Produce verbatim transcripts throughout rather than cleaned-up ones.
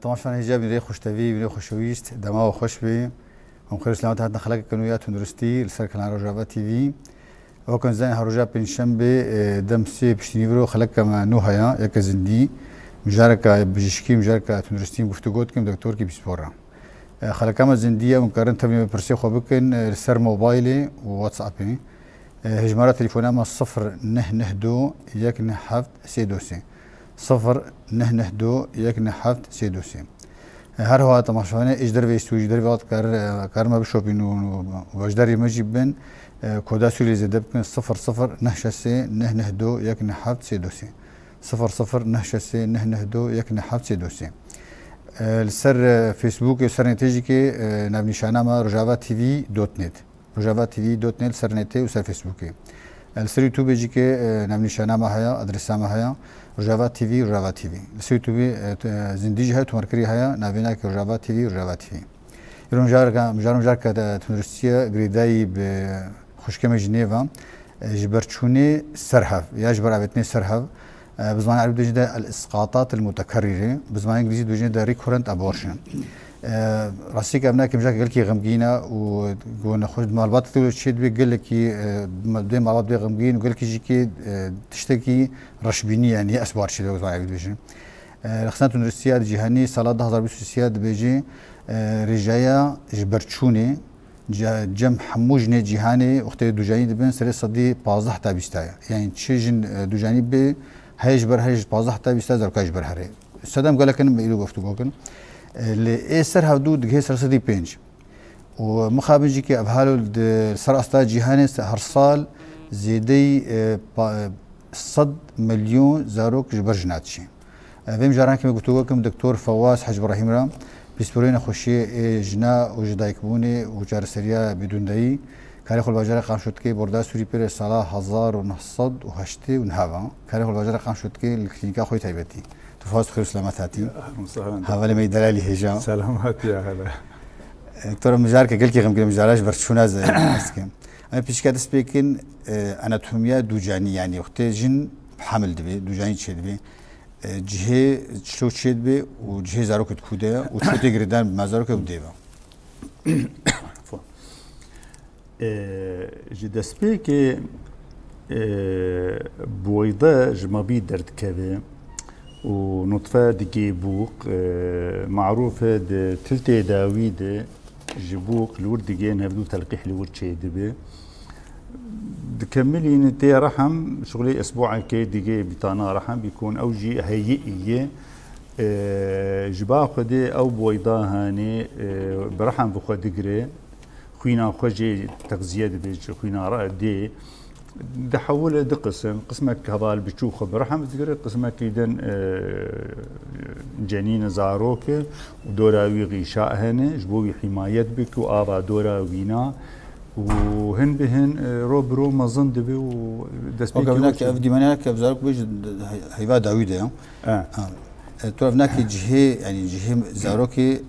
Temaşevanên hêja, bînerê xweştevî, bînerê xweşewîst, dema we xweş be. Em xêr û selamet hatin xelekeke nû ya tunduristî li ser kanala Rojava T V. Weke zanîn her roja pêncşembe, e, dem sê piştî nîvro xelekeke me nû heye, yeke zindî. Mijareke bijîşkî, mijareke tunduristî em guftûgo dikin, doktorkî pîspor re. E, xeleka me zindî ye, hûn karin tevlî me pirsê xwe bikin, e, li ser mobaylê û WhatsAppê. E, hejmara telefona me sifir neh neh du yek neh heft sê du sê. Sifir neh neh du yek neh heft sê du sê. E, her wiha temaşevanê ê ji derveyî Sûrî, ji derveyî welat kar, e, karin me bişopîn û, û beşdarî me jî bin, e, koda Sûrî lê zêde bikin, sifir sifir neh şeş sê neh neh du yek neh heft sê du sê. Sifir sifir neh şeş sê neh neh du yek neh heft sê du sê. E, li ser, e, Facebookê û ser nêtê jî ke, e, navnîşana me Rojava T V dot net. Rojava T V dot net li ser nêtê û ser Facebookê. E, li ser YouTubeê jî ke, e, navnîşana me heye, adresa me heye, Rojava T V, Rojava T V. Li ser YouTubeê, e, t-, e, zindî jî heye, tomarkirî heye, navêna ke Rojava T V, Rojava T V. Îro mijarka, mijar mijarka te tunduristiye girêdayî bi xwişkê me ji nêva, e, ji ber çûnê ser hev, ya ji ber avêtinê ser hev, e, bi zimanê erebî dibêjin de el-isqatat el-mutekerrîre, bi zimanê îngilîzî dibêjin de recurrent abortion. E, rastî ke ev nake mijarke gelkî xemgîn e û ku nexweş malbatê te çê dibe gelekî, e, dê malbat bê xemgîn û gelkî jî kê, e, tiştekî reşbînî ye, yanî esbar çê dibe bi zimanê erebî dibêjin. E, Rêxistina Tunduristiya Cîhanî sala du hazar bîst û sê dibêje, e, rêjaya ji ber çûnê ce-, cem hemû jinê cîhanê wextê dûjanî dibin serê sedî pazdeh ta bîst ye. Yanî çi jin, e, dûjanî bê, heye ji ber herê ji pazdeh ta bîst zaroka ji ber herê. Sedem gelek in, me îro guftûgo kin. E, lê ê ser hevdû digihê ser sedî pênc. Û mixabin jî ke ev halo di ser asta cîhanê se-, her sal zêdeyî, e, pa-, sed milyon zarok ji ber jina diçin. E, vê mijaran ke me guftûgo kim, Doktor Fewaz Hec Brahîm re, pîsporê nexweşiyê ê jina û ji dayikbûnê û çareseriya bîdûndayî, karê xwe li bajarê Qamşotikê Borda Sûrî pê re sala hezar û neh sed û heştê û neh ve. Karê xwe li bajarê Qamşotikê li klînîka xwe yê taybetî. Tu Fewaz, xêr û selamet hatî. Ahlan, sahlan. Hevalê me yî delalî hêja. Selamet ya hele. Doktor, mijarke gelkî xemgîn e, mijara ji ber çûna ze-, ez dikim. Em pişka dest pê kin, e, anatomiya dûcanî, yanî wextê jin hamil dibe, dûcanî çêdibe. E, cihê çilo çêdibe û cihê zarokê di ku de ye û çilo tê girêdan bi me zarokê û dê ve. Afwan. E, ji destpêkê, e, boyde ji mabî derdikeve û nutfe digê bûq, e, marûf e di til têdawî de ji bûq li wir digê hevdû telqîh li wir çêdibe. Dikemilîne tê rehem, şixulê esbuekê digê bîtana rehem bîkon, ew jî heyî ye. E, ji ba Xwedê ew boyda hanê, e, bi rehem bi xwe digire. Xwîna xwe jê texziye dibe, ji xwîna re dê. Dihewile du qisim, qismek heval biçûk xwe bi rehem digire, qismekî din, e, cenîn zarok e û dora wî xîşa hene, ji bo wî hîmayet bike û ava dora wîna û hin bi hin, e, ro bi ro mezin dibe û destpêkê Weke wina wekî ki ev dîmeniyana ki ev zarok bêjin, heyva dawî de ya. E. Ha. E, tu ev nakî cihê, yanî cihê zarokê,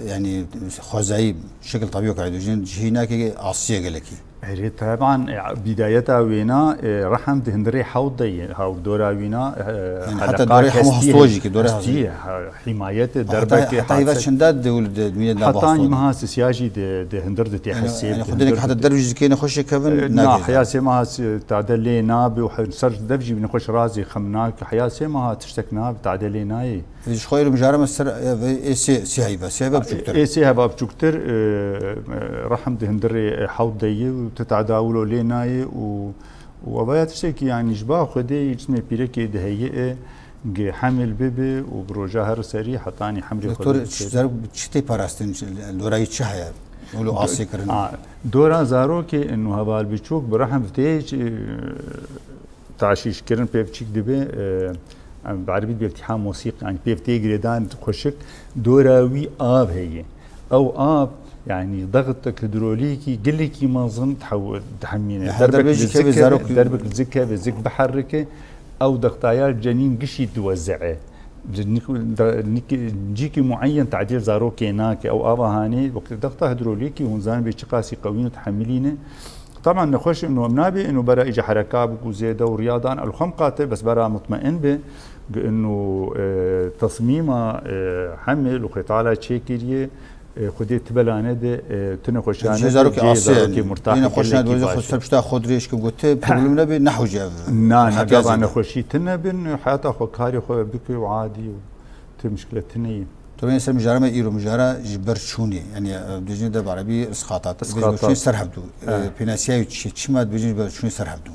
yanî xwezayî, şekil tebî wek dibêjin, cihê nakî asî ye gelekî. Erê, teban, e, bîdayeta wêna, e, rehem di hundirê hewt de ye, hewt dora wîna, e, Yanî heta heleqa dorê hemû hestî hestû ye, jî ki dorê hestî hestî ye, ha, hîmayet e, Heta, derbekê heta heyva hadse. Çinda di ul di dûniyê de Heta bahs niha sisiya jî di, di hundir di tê Yanî, hesê, yanî di xwedê hundir neke heta di dervî jî kê nexweşê kevin, E, na, nake. Heya sê meha s-, tade lê nabe û he-, ser dev jî nexweş razî xem nake. Heya sê meha tiştek nabe, tade lê nayê. Ji xwe êro mijara me ser, e, vê, ê sê, sê heyva, sê heyva biçûktir e. Ê sê heyva biçûktir, e, e, rehm di hundirê, e, hewt de ye û ti tedawulo lê nayê û, û evaya tiştekî, yanî ji ba Xwedê yê cismê pîrekê diheye e, ge hemil bibe û bi roja her serî hetanî hemrê Doktor, Xwedê çi, bikeve. Zarok çi tê parastin, çi, dorayî çi heye? Wilo asê kirin. A, dora zarokê û heval biçûk bi rehm tê, çi, taşîşkirin pê biçîk dibe, e, em bi erebî dibê iltiham wesîq, yanî pê tê girêdan xweşik, dora wî av heye. Ew av, yanî dextek hidrolîkî gelekî mezin dihew-, dihemîne. Derbek li zik keve, derbek li zik keve, zik biherike, ew dextaya cenîn gişî diwezee. Di nik-, da-, nik-, cîkî mueyen tadîl zarokê nake. Ew ava hanê, wekî dexta hidrolîkî hûn zanibê çiqasî qewîn û dihemilîne. Taban nexweş inu em nabê inu bera îca hereka bû ku zêde û riyadan el xwem qate, bes bera mutmein be ku inu, e, tasmîma, e, hemil û xêtala çêkiriye, e, xwedê ti belane de, e, tu nexweşiyane Ji zarokê de, cê asê, zarokê murtaxê yine xweşiyane gelekî de, baş xwe e. ser pişta xwe dirêj ki gote, problem nebe, ne hewce ev. Na, na, Hatiya gava zêde. Nexweşî tine bin, heyata xwe, karê xwe bike û adî û tu mişkile tine ye. Tu bên ser mijara me îro, mijara ji ber çûnê. Yani, e, dijî de barebi isqatat. Isqatat. Ser hevdu. E, pênasiya çi, çima dijî ber çûnê ser hevdu.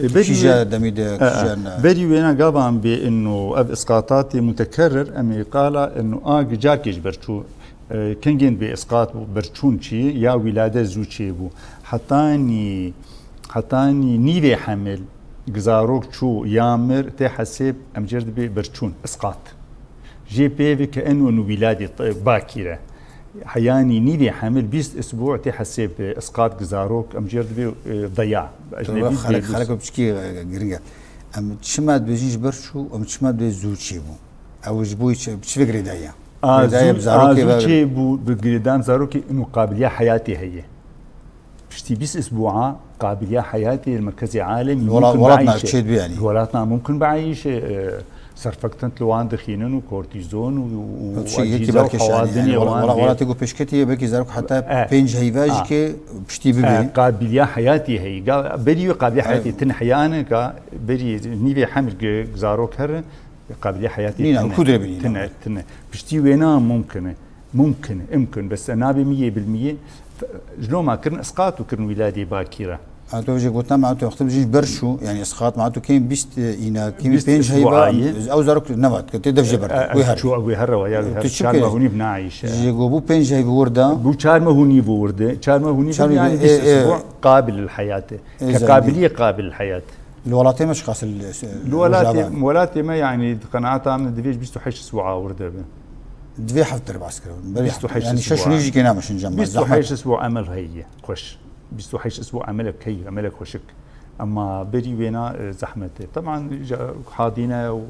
E, berî Kîja wê-, demî de, e, e, kîja ne. Berî wêna gavan bê inu ev isqatatê mutekerrir, em ê qala inu a gicarkê ji ber çû, e, kengên bê isqat bû, ber çûn çi, ya wîlade zû çê bû. Hetanî, hetanî nîvê hemil, gizarok çû ya mir, tê hesêb, em cêr dibê ber çûn, isqat. Jê pê ve ke inu inu wîladê t-, bakîre. Heyanî nîvê hemil bîst isbû tê hesêb, e, isqat gizarok, em cêr dibê, e, deya. Ecnebî xerek, dê xerek biçikî, e, giring e. Em çima dibêjin ji ber çû, em çima dibê zû çê bû? Ew ji bo çi, çi vê girêdayî ye? A, Girêdayî zû, bi zarokê a, zû ve çê bû, bi girêdan zarokê inu qabiliya heyatê heye. Piştî bîst isbûa qabiliya heyatê li merkezê alemî Wela-, mumkin welat biayîşe. Çê dibe yanî. Welat na mumkin biayîşe, e, serfektint li wan dixînin û kortîzon û, û, û Şey, yekî aciza û belkê şanî, xewadinê yani, wela-, wan wela-, dê. Welatê ku pêşketî ye, belkî zarok heta E, pênc heyva jî a. Ke piştî bibê. E, qabiliya heyatê heye. Ga-, berî wê qabiliya E. Heyatê tine heyane ka berî nîvê hemil ge-, zarok herin, qabiliya heyatê Nîna, tine. Ku direbî nîna? Tine, tine. Piştî wêna mumkin e. Mumkin, imkin, bes nabê miyê bil miyê, ji loma kirin isqat û kirin wîladê bakî re. Ew tu jê gotina me, ew tu wextê bijî ji ber çû, yani isqat me, ew tu kêm bîst, e, îna, kêm Bîst pênc heyva, isbuayê. Ew zarok nevat, ke tê dev jê ber. E, e, Wê her. Çû, wê her rewa, ya wê her. Tu çi Çar meh û nîv naîşe. Ji go bû pênc heyva wir da. Bû çar meh û nîv wir de, çar meh û nîv Çar meh û yani nîv, bîst e, e. Isbu qabil el heyat e. E, Ke zengîn. Qabiliye qabil el heyat. Li welatê me çiqas li, Li welatê, Rojava? Welatê me, yanî, di qenaeta min divê ji bîst û heşt isbu'a wir de be. Divê heft derbas kirin. Berî Bîst û heşt yanî, şeş û nîv jî kêna me şincan. Bîst û heşt isbu emel heye, xweş. Bîst û heşt isbu emelek heye, emelek xweşik. Ema berî wêna, e, zehmet e. Teban, ja, hadîne û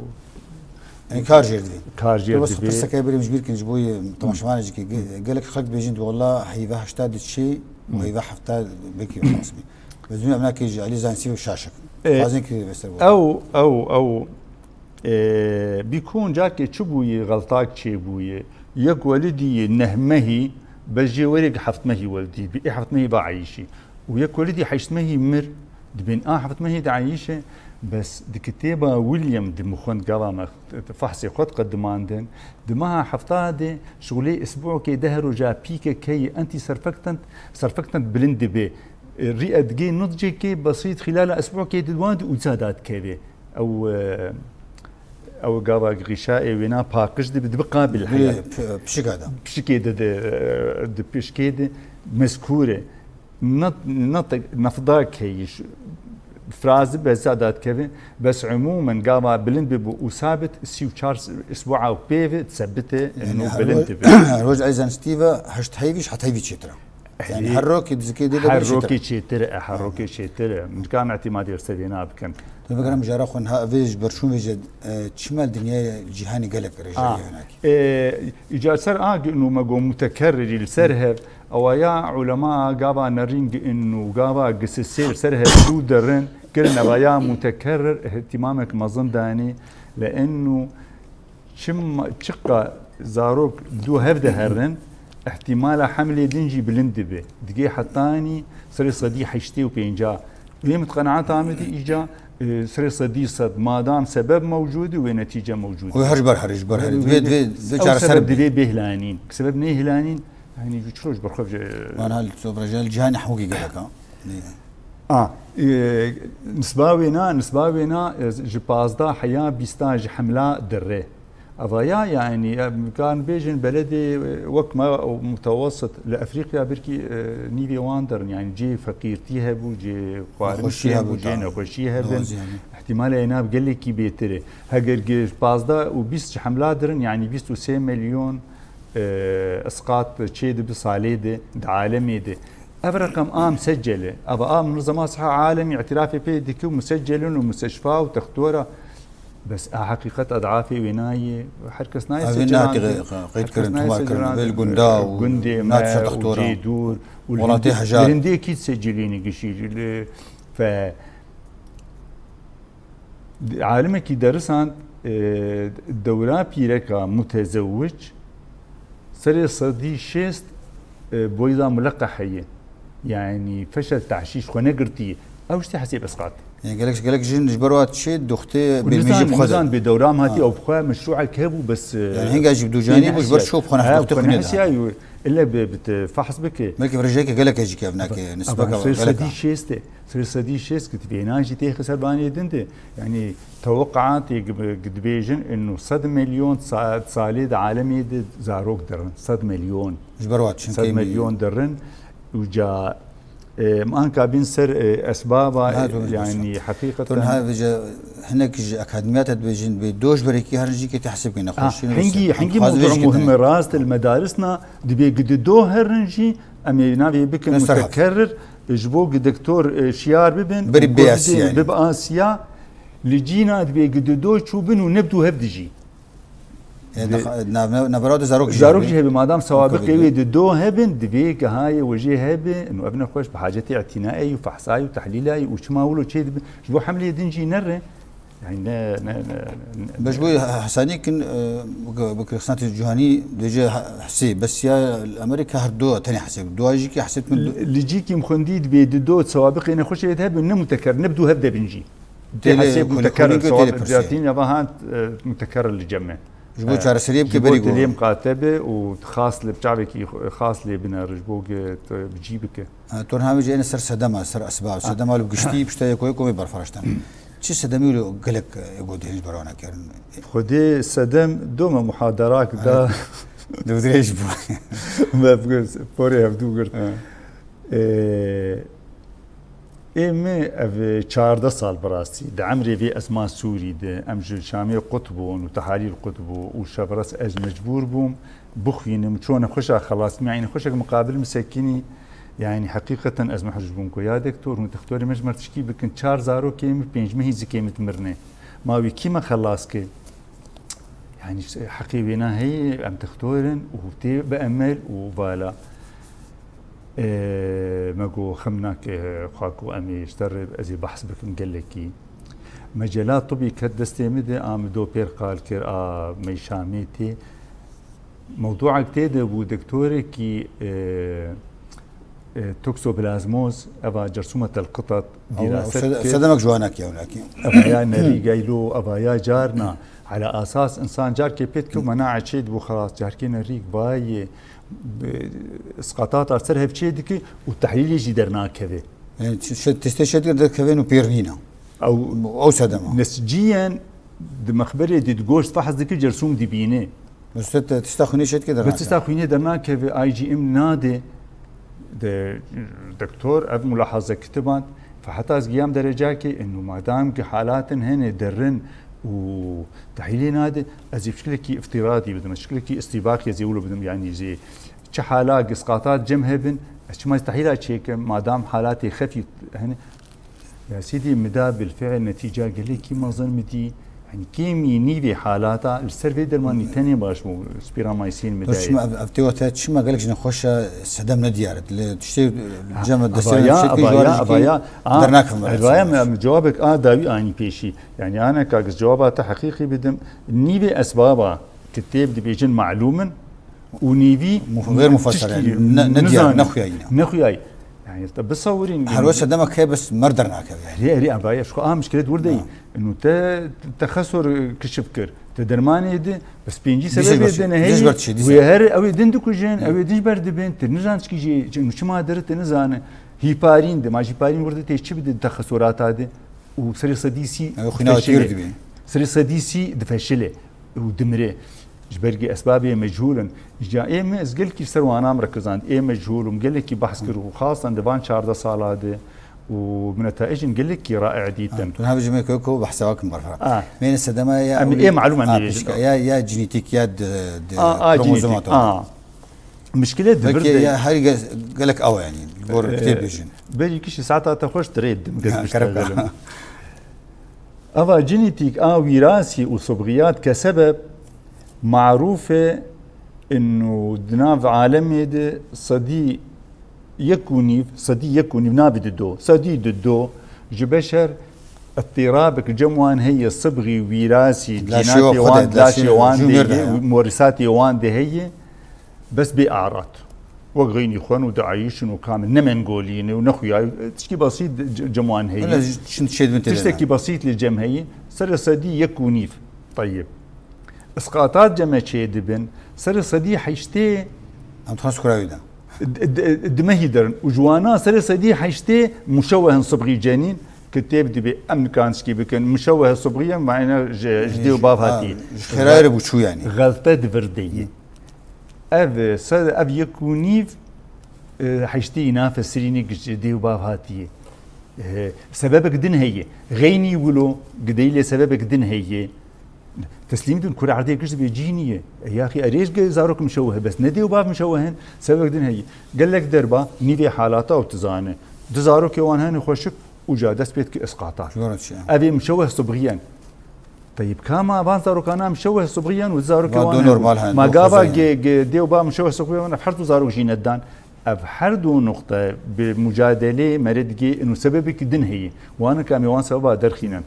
Yani kar jêr divê. Kar jêr divê. Pirseke berî ji bîr kin ji bo yê temaşevanê jî ki ge-, gelek xelk dibêjin, wela heyva heşta diçê û heyva hefta belkî lazim e. Mezûn em nakê ji alî zanistî ve şaşik. E, Xwazin ki veser bu. Ew, ew, ew, e, bîkon cakê çi bûye, xeltak çê bûye. Yek welidî yê neh mehî, bes jê werê heft mehî welidî bî. Ê heft mehî va eyîşî. Û yek welidî heşt mehî mir, dibên a heft mehî de eyîşe, bes di kitêba William di min xwend gava me fehsê xwe diqedimandin, di meha hefta de şixulê isbuokê deh roja pîkekeyê antî-surfactant, surfactant bilind dibe. Rî edgê nudcekê besît xîlala isbuokê di wan di ûca dadikeve. Ew, e, ew gava xîşayê wêna paqij dibe, dibe qabil Bi heyat. P-, pişika de. Pişikê de, de, e, di pişkê de mezkûr e. Nat-, natek-, nafdak heye, ş-, frazi beza dadikeve, bes umûmen gava bilind bibe û sabit sî û çar isbu'a û pê ve tsebit e, Yani û her bilind roj, dibe. Her roj ez zanistî ve heşt heyvî ji heft heyvî çêtir e. Yani Heyî. Her rokê dizikê dê de Her bê çêtir e. Rokê çêtir e, her Ha. Rokê çêtir e. Min dikar îtimadê ser vê nabikin. Tu bigirim jara xwe niha vê ji berçûn vê jî, e, çima li dinyayê cîhanê gelek rêjayî A, hinakî? E, îcar ser a ginû me go mutekerrî li ser hev, Ewa ya ulema gava nerîn gi'in û gava gisisê li ser hevdû derin, kirin eva ya mutekerrir ihtimamek mezin danî, le ennu çima, çiqa zarok du hev de herin, ihtimala hemlê din jî bilind dibe. Digê hetanî serê sedî heştê û pênca. Wê min qenaeta min dî îca, e, serê sedî sed. Madam sebeb mewcûd e, wê netîce mewcûd e. Wê her ji ber herî, ji ber herî. Wê, Divê, divê, divê ew çareser sebeb be. Divê bêhlanîn. Sebeb nêhlanîn, Yanî, ji çi roj berxwe ji Mana li Sovrajel cihane hewkî gereka. A, e, nisba wêna, nisba wêna, e, ji pazdeh heya bîsta ji hemla dirê. Eva ya, yanî, em karin bêjin beledê, e, wek me û mutewesit li Efrîqya birkî, e, nîvê wan derin, yanî cihê feqîrtî hebû, cihê xwarin Nexweşî hebû, hebû, cihê da. Nexweşî hebin. Doz yanî. Îhtimalê ena gelekî bêtir e. Heger gi pazdeh û bîst ji hemla dirin, yanî bîst û sê milyon, e, isqat çê dibi salê de, di alemê de. Ev reqem a museccel e. Ev a Munezema Siha Alemî îtirafê pê dike û museccel in û musteşfa û textora Bes a heqîqet edafê wê nayê, her kes nayê Ev seçelan nayê qe-, qe-, qeyd her kes kirin, nayê tomar kirin. seçelan, Vê li gunda e, û gundê nat me ser û doktora. cê dûr û li Welatê hindê-, hejar. li hindê kî secilînî gişî li fe-, alimekî derisand, e, dewra pîreka mutezewwic serê sedî şêst, e, boyda muleqe heye. Yani feşel tahşîş xwe negirtî. Ew tiştê hesê bes qat. Yani gelek, gelek jin ji ber wa çê doxtê Û bêlmîjî nizan, bi xwe de. nizan bê dewram hatî Ha. ew bi xwe meşrûek hebû bes, e, Yani hinga jî bi ducanî bû ji ber çi xwe nehesiyayî. Û ille bi, bi te fahs bike. Belkî rejeyeke gelek jî kevnake Aba, nisbeka sê gelek sedî a. şêst e. Sê sedî şêst ki vêna jî têxe ser banê din de. Yani teweqatê ki bi, ki dibêjin inu sed milyon sa-, salê de alemê de zarok dirin. Sed milyon. Ji ber wa çinkê Sed milyon dirin. Û ca, e, em anka bin ser, e, esbaba, Ha, e, doğru yani diyorsun. heqîqeten Tun ha vêce hinek ji akademiyata dibêjin bê doj berekî herin jî ke te hesib kine Ha, xweşî hingî, hingî mewdû muhim e rast, li medarisna dibê gidido herin jî em ê navê bikin Ser haf. mutekerrir, ji bo gi doktor, e, şiyar bibin, Berî û bê asiya, yani. bibe asiya, li cîna dibê gidido çû bin û nebdû hev dijî. E, Dê- nav-, nav-, navbera de zarok jî Zarok hebe. jî hebe, madam sawabiqê Covid wê de. di do hebin, divê gehayê we jê hebe, û ev nexweş bi hacetê îtînayê û fehsayê û tehlîlayê û çima wilo çê dibin, ji bo hemlê din jî nere. Yani ne, ne, ne, ne. Beş boy Hesanî kin, e, bi, bi kirxisnatê cihînî dê jê he-, hesê, bes ya Amerîka her du tenê hesê. Dua jî ki hesê min du- Li, li cîkî min xwendî dibê di do sawabiqê nexweşê de hebin, ne muteker, ne bi du hev debin jî. Tê Tê hesê lê muteker, kolî-, kolî-, sewab tê lê pirsê. Diyatîn eva han, e, muteker li cem me. Ji bo E, çareseriyê bike ji bo berî tilê bû. miqate be û xas li çavekî xas lê binere, ji bo ge te bi cî bike. E, tu niha vêce êne ser sedema, ser esbab. Sedema li giştî pişta yeko yeko wê berfirehiştin. Çi sedemî wilo gelek, e, ego dihêj berwana kirin? Xwedê sedem doma muhadarak da. Evet. Dûdirêj bû. Me bigir, porê hevdû girt. Evet. E, Ê min ev çardeh sal bi rastî di emrê vê ezman Sûrî de em ji Şamê qut bûn û tehalîl qut bû û şevres ez mecbûr bûm bixwînim. Çû nexweşa xelas, me nexweşek miqabil min sekinî, yani heqîqeten ez mehcuj bûm ku ya dektor hûn textorê me ji me re tişkî bikin, çar zarokê min, pênc mehî zikê min dimirine. Ma wî kî me xelas ke? Yani işte heqê wêna heye, em textor in û tê bi emel û vala. Ê, me got, xem nake, xwe ku em ê ji te re ez ê behs bikim gelekî. Mecela tibî ket destê min de, a min do pêr qal kir, a me Şamê tê. Mewdûek tê de bû, doktorekî, e, e, toksoplazmoz, eva cersûma telqitat, Ew, dîraset ew sed-, kir. Sedemek ji wan nake, ew nake. Eva ya nerî geylo, eva ya carna. Ala asas insan carkê pê dike, menae çê dibû xelas, carkê nerî bayê, bi, isqatata ser hev çê dike û tehlîlê jî dernakeve. Yani, çi-, şe-, testê şedgir derkevên û pêr nîne. Ew Ew sedema. nesciyen di mexberê di, di goşt fehs dike, cersûm dibîne. Bes te, te tista xwînê şedgir Bes dernaket. tista xwînê dernakeve, I G M nade. De, doktor, ev mulahaze kitiband, fe heta ez giyam derecakê, inu madam ki halatin hene derin û tehlîlê nade, ez ê şikilekî îftîradî bidim, ez şikilekî îstîbaqî ez ê wilo bidim, yani zê çi hala gisqatat cem hebin, ez çima ez tehlîla çêkim, madam halatê xefî hene. Ya sîdî, min da bilfiil netîca gelekî mezin min dî. Yani kêmî nîvê halata li ser vê dermanî tenê baş bû, spiramycin min Tu dayê. çima ev, ev tê wate çima gelek ji nexweşa sedem nediyar e? Li tiştê Ha, cem destê avaya, şekil avaya, jwar jikî avaya. A, dernakim avaya, me, cevabek a dawî anî pêşî. Yani ana ka giz cevaba te heqîqî bidim. Nîvê esbaba ki tê dibêjin malûm in û nîvî Muf-, xêr mufesser, tişkî yani, ne, ne diyar, nizanî, ne xuyayî ne. ne xuyayî. Yani te bisewirîn, Her wesa demek heye bes mer dernakeve. Erê, erê, avaya, şu a mişkilet wir de Ha. Inu te, te xesor kişif kir. Te dermanê di, bes pêncî Dîs sebebê ber çi? de neheyî. Dîs ber çi? Dîs Wê ber. her ew ê din dikujin, Hı. ew ê din ji ber dibin. Te nizan çikî jî, çi, çima diri te nizane. Hîparîn de, ma jî hîparîn wir de tê çi bide te xesorata de. Û serê sedî sî Ew xwîna difeşile. têr dibe. Serê sedî sî difeşile û dimire. Ji ber ki esbabê mechûl in. Ji ca ê min ez gelkî ser wana min re kizand. Ê mechûl û gelekî behs kir û xasan di van çardeh sala de û bi netayicên gelekî rae dîtin. Ha, tu niha bijî me ku, ku behsa we kim berfireh. Ah. Mêne sedema ya Em ewlî ê malûm em a ê pişka, jin. ya, ya genetîk ya di, di A, a, kromozoma genetîk. te. A. Mişkile di vir Belkî de ya her ge-, gelek ew yani. Gor Ee, kitêb dijin. Berî kişî saeta te xweş dirê dim Ha, gelmişte kerem. gelin. Ava genetîk a wîrasî û sibgiyat ke sebeb marûf e, inu di nav alemê de sedî yek û nîv, sedî yek û nîv nabe di do, sedî di do ji beşer îtîrabek cem wan heye, sibgî wîrasî, Laşê cînatê wan, wan, laşê laşê wan jû de mêrde ye, ya. Morisatê wan de heye, bes bê arat. Wek xeynî xwen û diayîşin û kamil, ne mengolî ne û ne xuya, tişkî besît c-, cem wan heye. Öyle şimdi şey dibin têde. Tiştekî besît li cem heye, serê sedî yek û nîv. Teyib. Isqatat ceme çê dibin, serê sedî heştê Em trans kurawî de. d-, d-, di mehî derin. Û ji wana serê sedî heştê muşewwehin sibgî cenîn, kitêb dibe, em nikan tişkî bikin. Muşewwehe sibgiyen, mane ji, ji dê û bav Ha, hatî. Ji xêrayê re bû çû yani. Xelte di vir de ye. Ev, se-, ev yek û nîv, e, heştê înafe sirînî ji dê û bav hatiye. E, sebebek din heye. Xeynî wilo, gideyî lê sebebek din heye. Teslîm din, kur erdê giş dibê cî niye. E, yaxî erê ji zarok mişeweh, bes ne dê û bav mişeweh in, sebebek din heye. Gelek derba nîvê halata ew dizane. Du zarokê wan hene xweşik, uca dest pê dike isqata. Ji bo re çi? Ev ê mişeweh sibgiyen. Teyib, kama van zarokana mişeweh sibgiyen û zarokê Va wan do hene. Normal hene, Ma do gava xwezayê ge-, hene. Ge-, dê û ba mişeweh sibgiyen, ev her du zarok jî nedan. Ev her du nuqte bi mucadelê mere digê inu sebebekî din heye. Wan ka em ê wan sebeba derxînin.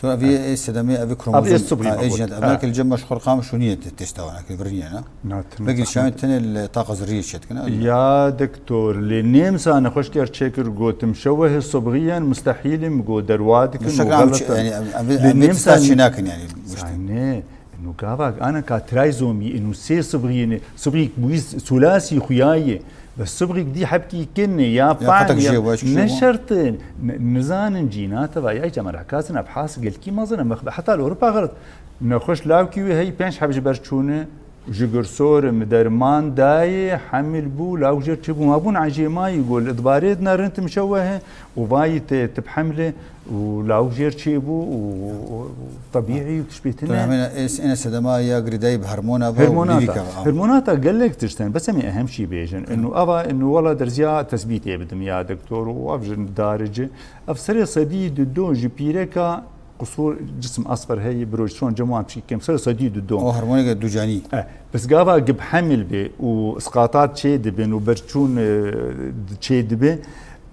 Tu ev ê sedemê, ev ê Ev ê kromozom, sibgî ha, me ê got. Cînet, ev Ha. Neke li cem meşxur qamiş û niye te-, testa wan, neke vir niye, ne? Na, tim- Vekî şamê tenê li taqa zirriyê çetkin, ha? Ya doktor, lê nêmsa nexweşker çêkir, gotim, şewehê sibgiyen, mustehîlî, min got, derwa dikin û Nuşek am xelet çi-, e. Yani, ev, ev, Lê ev nêmsa testa çi nakin yani, bu işte. Sane, nu gava, ana ka trizomî, inu sê sibgiyê ne, sibgîk bûyî sulasî xuyaye. Bes sibgîk dî hebkî kin ya Ya pa'n qatek ya jê baş ne kişi şert e, n-, nizanin cînate va ya cemera kasin ebhas gelkî mezin e, mex-, heta li Ewropa xelet. Nexweş lawkî wê hey pênc heb ji ber çûne, ji girsor im derman dayê, hemil bû, lawk jêr çêbû, ma bûn ecêmayî gol, idbarê dina rin tim şewehe, û vayî te tip hemle, û lawk jêr çêbû, û, û, û tebîî û tişbê tine. Hemen êne sedema ya girêdayî bi hormona ve û Hormonata. Hormonata gelek tişt hene. Bes em ê ehem şî bêjin. Inu ava, inu wela derziya tesbîtê bidim ya doktor û ev jin darici. Ev serê sedî di do ji pîreka qusur cisim asper heye, projestrîn cem wan pişî kêm. Serê sedî di do. O hormoneke ducanî. E, bes gava gib hemil be û isqatat çê dibin û berçûn, e, çê dibe,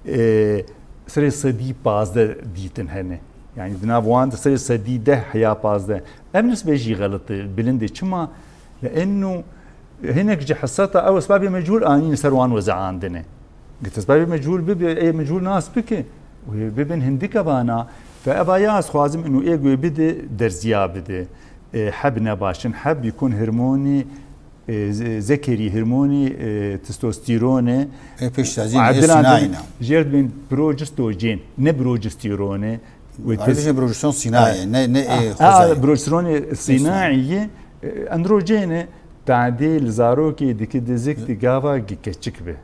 e, serê sedî pazdeh dîtin hene. Yani di nav wan de serê sedî deh heya pazdeh. Ev nisbe jî xelit e, bilind e. Çima? Li enu hinek ji heseta ew esbabê mechûl anîn ser wan wezeandine. Git esbabê mechûl bibe, ê mechûl nas bike. Wê bibin hindike vana. Fe eva ya ez xwazim inu ê guê bide, derziya bide. E, heb nebaşin. Heb bikun hormonî, e, ze-, zekerî hormonî, e, testosterone. E, pêşsazî ne, e, Adilan sînayî din ne. Jêr dibên progestogen, ne progesterone. Wê Arabî tes- jî projestrîn sînayî, Ha. ne, ne, e, Ha, xwezayî. Projestrînê sînayî ye, e, androjen e, tadê li zarokê dike dizik di gava gi keçik be.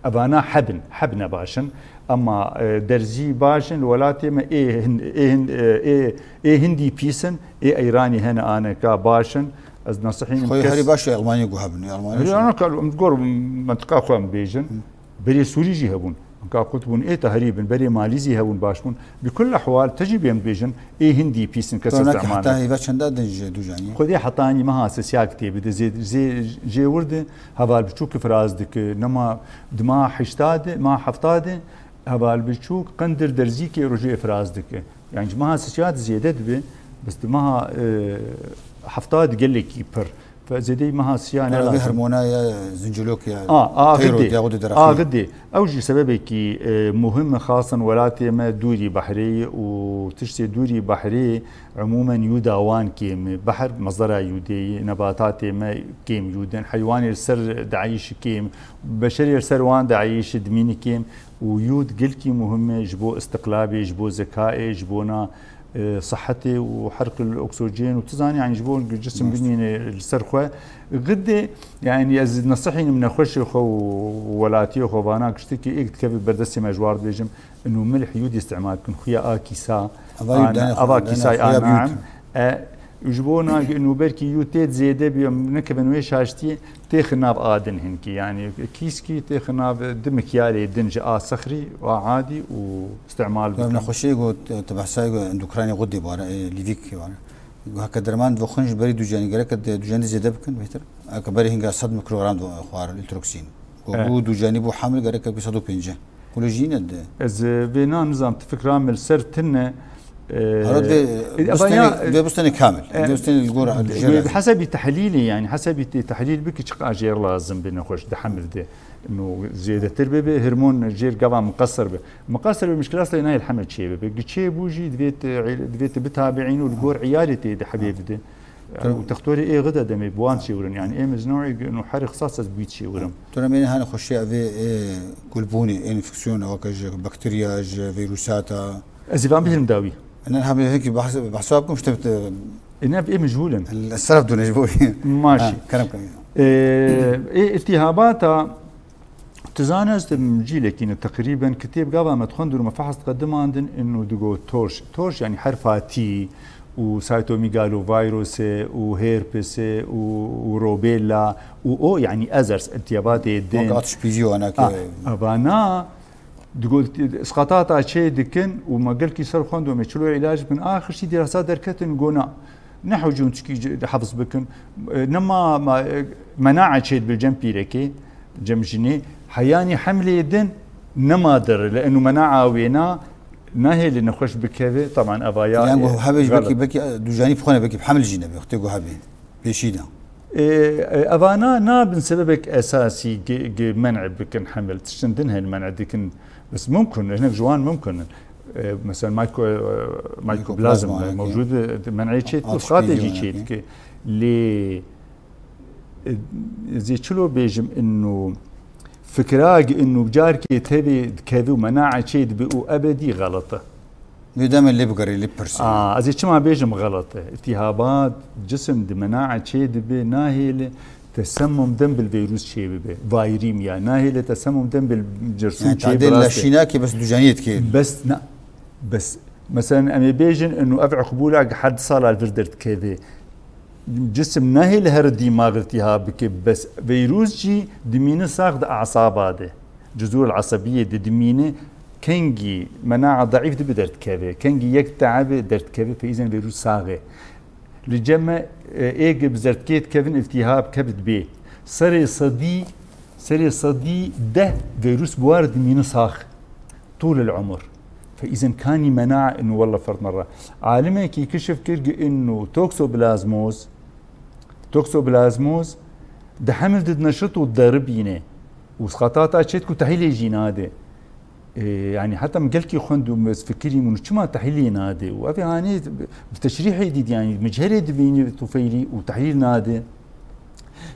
Evana hebin, heb nebaşin. Ama, e, derzî başin, li welatê me ê hin-, ê hin-, e, ê, ê hindî pîsin, ê eyranî hene aneka başin. Ez nasihînim Xwê kes herî baş Elmanî guh hebin, Elmanî Herî şo. Ana kal, em gor mentika xwe em bêjin. Berê Sûrî jî hebûn. Anka qut bûn, ê te herî bin, berê Malî zî hebûn baş bûn. Bi kull ehwal, te jî bêm bêjin, ê hindî pîsin kes Tornakî estehmal heta nakin. Hêva çenda din ji ducanî? Xwedê hetanî meha sesya kitêbi de zê, zê, jê wir de heval biçûk ifraz dike. Nema di ma heşta de, ma hefta de, heval biçûk qendir derzîkê rojê ifraz dike. Yani ji meha sisiya de zêde dibe, bes di meha, e, hefta de gelekî pir. Fe zêdeyî meha siya ne Vê lazim. Hormona ya zincilok ya A, a, teyro gidê. Ya xwe de A, derexî. Gidê. Ew jî sebebekî, e, muhim e, xasan welatê me dûrî behrê ye û tiştê dûrî behrê umûmen yûda wan kêm e. Behr mezera yûdê ye, nebatatê me kêm yûdin, heywanê li ser diayîşî kêm, beşerê li ser wan diayîşî dimînî kêm. Û yûd gelkî muhim e ji bo istiqlabê, ji bo zekayê, ji bona, e, sihetê û herqil oksijên û tu zanî, yani ji bo cisim Rast. Bimîne li ser xwe. Gidê, yani ez nesihînim nexweşê xwe û welatiyê xwe vana ki tiştekî êk dikeve berdestê me ji war dibêjim, inu milh yûd îstimal bikin, xuya a kîsa, Ava yûd an-, dane ava xwe, dane kîsay xwe ya bi yûd. Anam, e, Û ji bo nagê nûberkî yû tê zêde bî, em nekevin wê şaştiyê, têxi nav a din hinkî. Yanî kîskî têxi nav du mikyalê din ji a sexrî, a adî û îstîmal Em bikin. Nexweşiyê got, tu behsayê got endokrinê xwe dê bare, e, lîvîk bare. Heke derman dixwin ji berî ducanî gerek e ducanî zêde bikin bêhtir. Heke berî hinga sed mikrogram xwar ultroksîn. Ku Eh. bû ducanî bû hamil gerek e sed û pêncî. Ku li jî ne de. Ez, e, vê na nizam tu fikra min li ser tune, e, Hero vê e, bustanê, ya, vê bustanê kamil. E, Vê bustanê li gor e, li jêr wê lazim. Hesebî tehlîlê, yani hesebî te tehlîl bikî çiqa jêr lazim bi nexweş di hemil de. No zêdetir bibe, hormon jêr gava miqesir be. Miqesir be mişkila sey nayê li hemil çê bibe. Giçê bû jî divê te, divê te bitabiîn û li gor iyalê tê de hebê bide. Yani, û textorê ê xida demê bi wan çêwirin. Yani, êm ez newê no her ixtisas ez bûyî çêwirim. Tu re mêne hane xweşiya vê ê gulbûnê, ê enfeksiyona, weke ji bakteriya, ji vîrusata. Ez ê van bihêlim dawî. Ne, ha, vê ki bahs-, behsa bikim, işte, E, ne, ê mecbûl in. Seref dûne ji bo. Maşî. Ha, kerem, kerem. E, ê iltihabata, tu zane ez te cîlekî ne teqrîben kitêb gava me dixwend û me fehs diqedimandin, inu digo torş. Torş, yani herfa T û cytomegalovirus û herpes û, û rubella û o, yani azers, iltihabatê din. Wek atişpîzî wana ke. Ah, evana, Digot, isqatata çê dikin û me gelkî ser xwend û me çilo îlac bin. Axir şî dîrasa derketin gona. Ne hewcûn çikî c-, hefz bikin. E, nema ma, e, menae çê dibe cem pîrekê, cem jinê. Heyanî hemlê din nema dir. Li enu menaa wêna nahêle nexweş bikeve. Taban eva ya, Yan e, got hebê jî galet. Belkî, belkî, e, dujanî bi xwe ne, belkî bi heml jî nebe. Wextê got hebê. Pêşî de. E, e, evana nabin sebebek esasî gi, gi men'e bikin hemil. Tiştin din hene men'e dikin. Bes mumkun, hinek ji wan mumkun in. E, mesela micro-, e, mycoplazm, mycoplazma, e, mewcud e, men'e çê dike, xatê jî çê dike. Lê, e, zê çilo bêjim inu fikra gi inu carkê tevê dikeve û menae çê dibe û ebedî xelet e. Wê demê lê bigerê, lê bipirsê. Aa, ez ê çima bêjim xelet e? Îltîhabat cisim di menae çê dibe, nahêle tesemum dem bil vîrus çê bibe. Vayrîm ya. Nahêle tesemum dem bil cirsûm Yani çê tadê bibe. Leşînakê bes ducaniyê dikê. Bes na, bes, mesela em ê bêjin inu ev iqbûla gi her du sala li vir derdikeve. Cisim nahêle her dîmax îltîhab bike, bes vîrus jî dimîne sax di asaba de. Cizûr el-esebiyê de dimîne, kengî menaa deîf dibe derdikeve, kengî yek teebe derdikeve, feyîzen vîrus sax e. Li cem me, e, ê gi bi zerdkê dikevin îltîhab kevt bê. Serê sedî, serê sedî deh vîrus bi war dimîne sax. Tûl el-umur. Fe îzen kanî menaa inu wella ferd merra. Alimekî kişif kir gi inu toksoplazmoz, toksoplazmoz di hemil di neşit û deribîne û sqatata çêt ku tehlîlê jî nade. E, yani heta min gelkî xwend û ez fikirîm û çima tehlîlê nade û ev hanê bi teşrîhê dît, yani micherê dibînî tufeylî û tehlîl nade.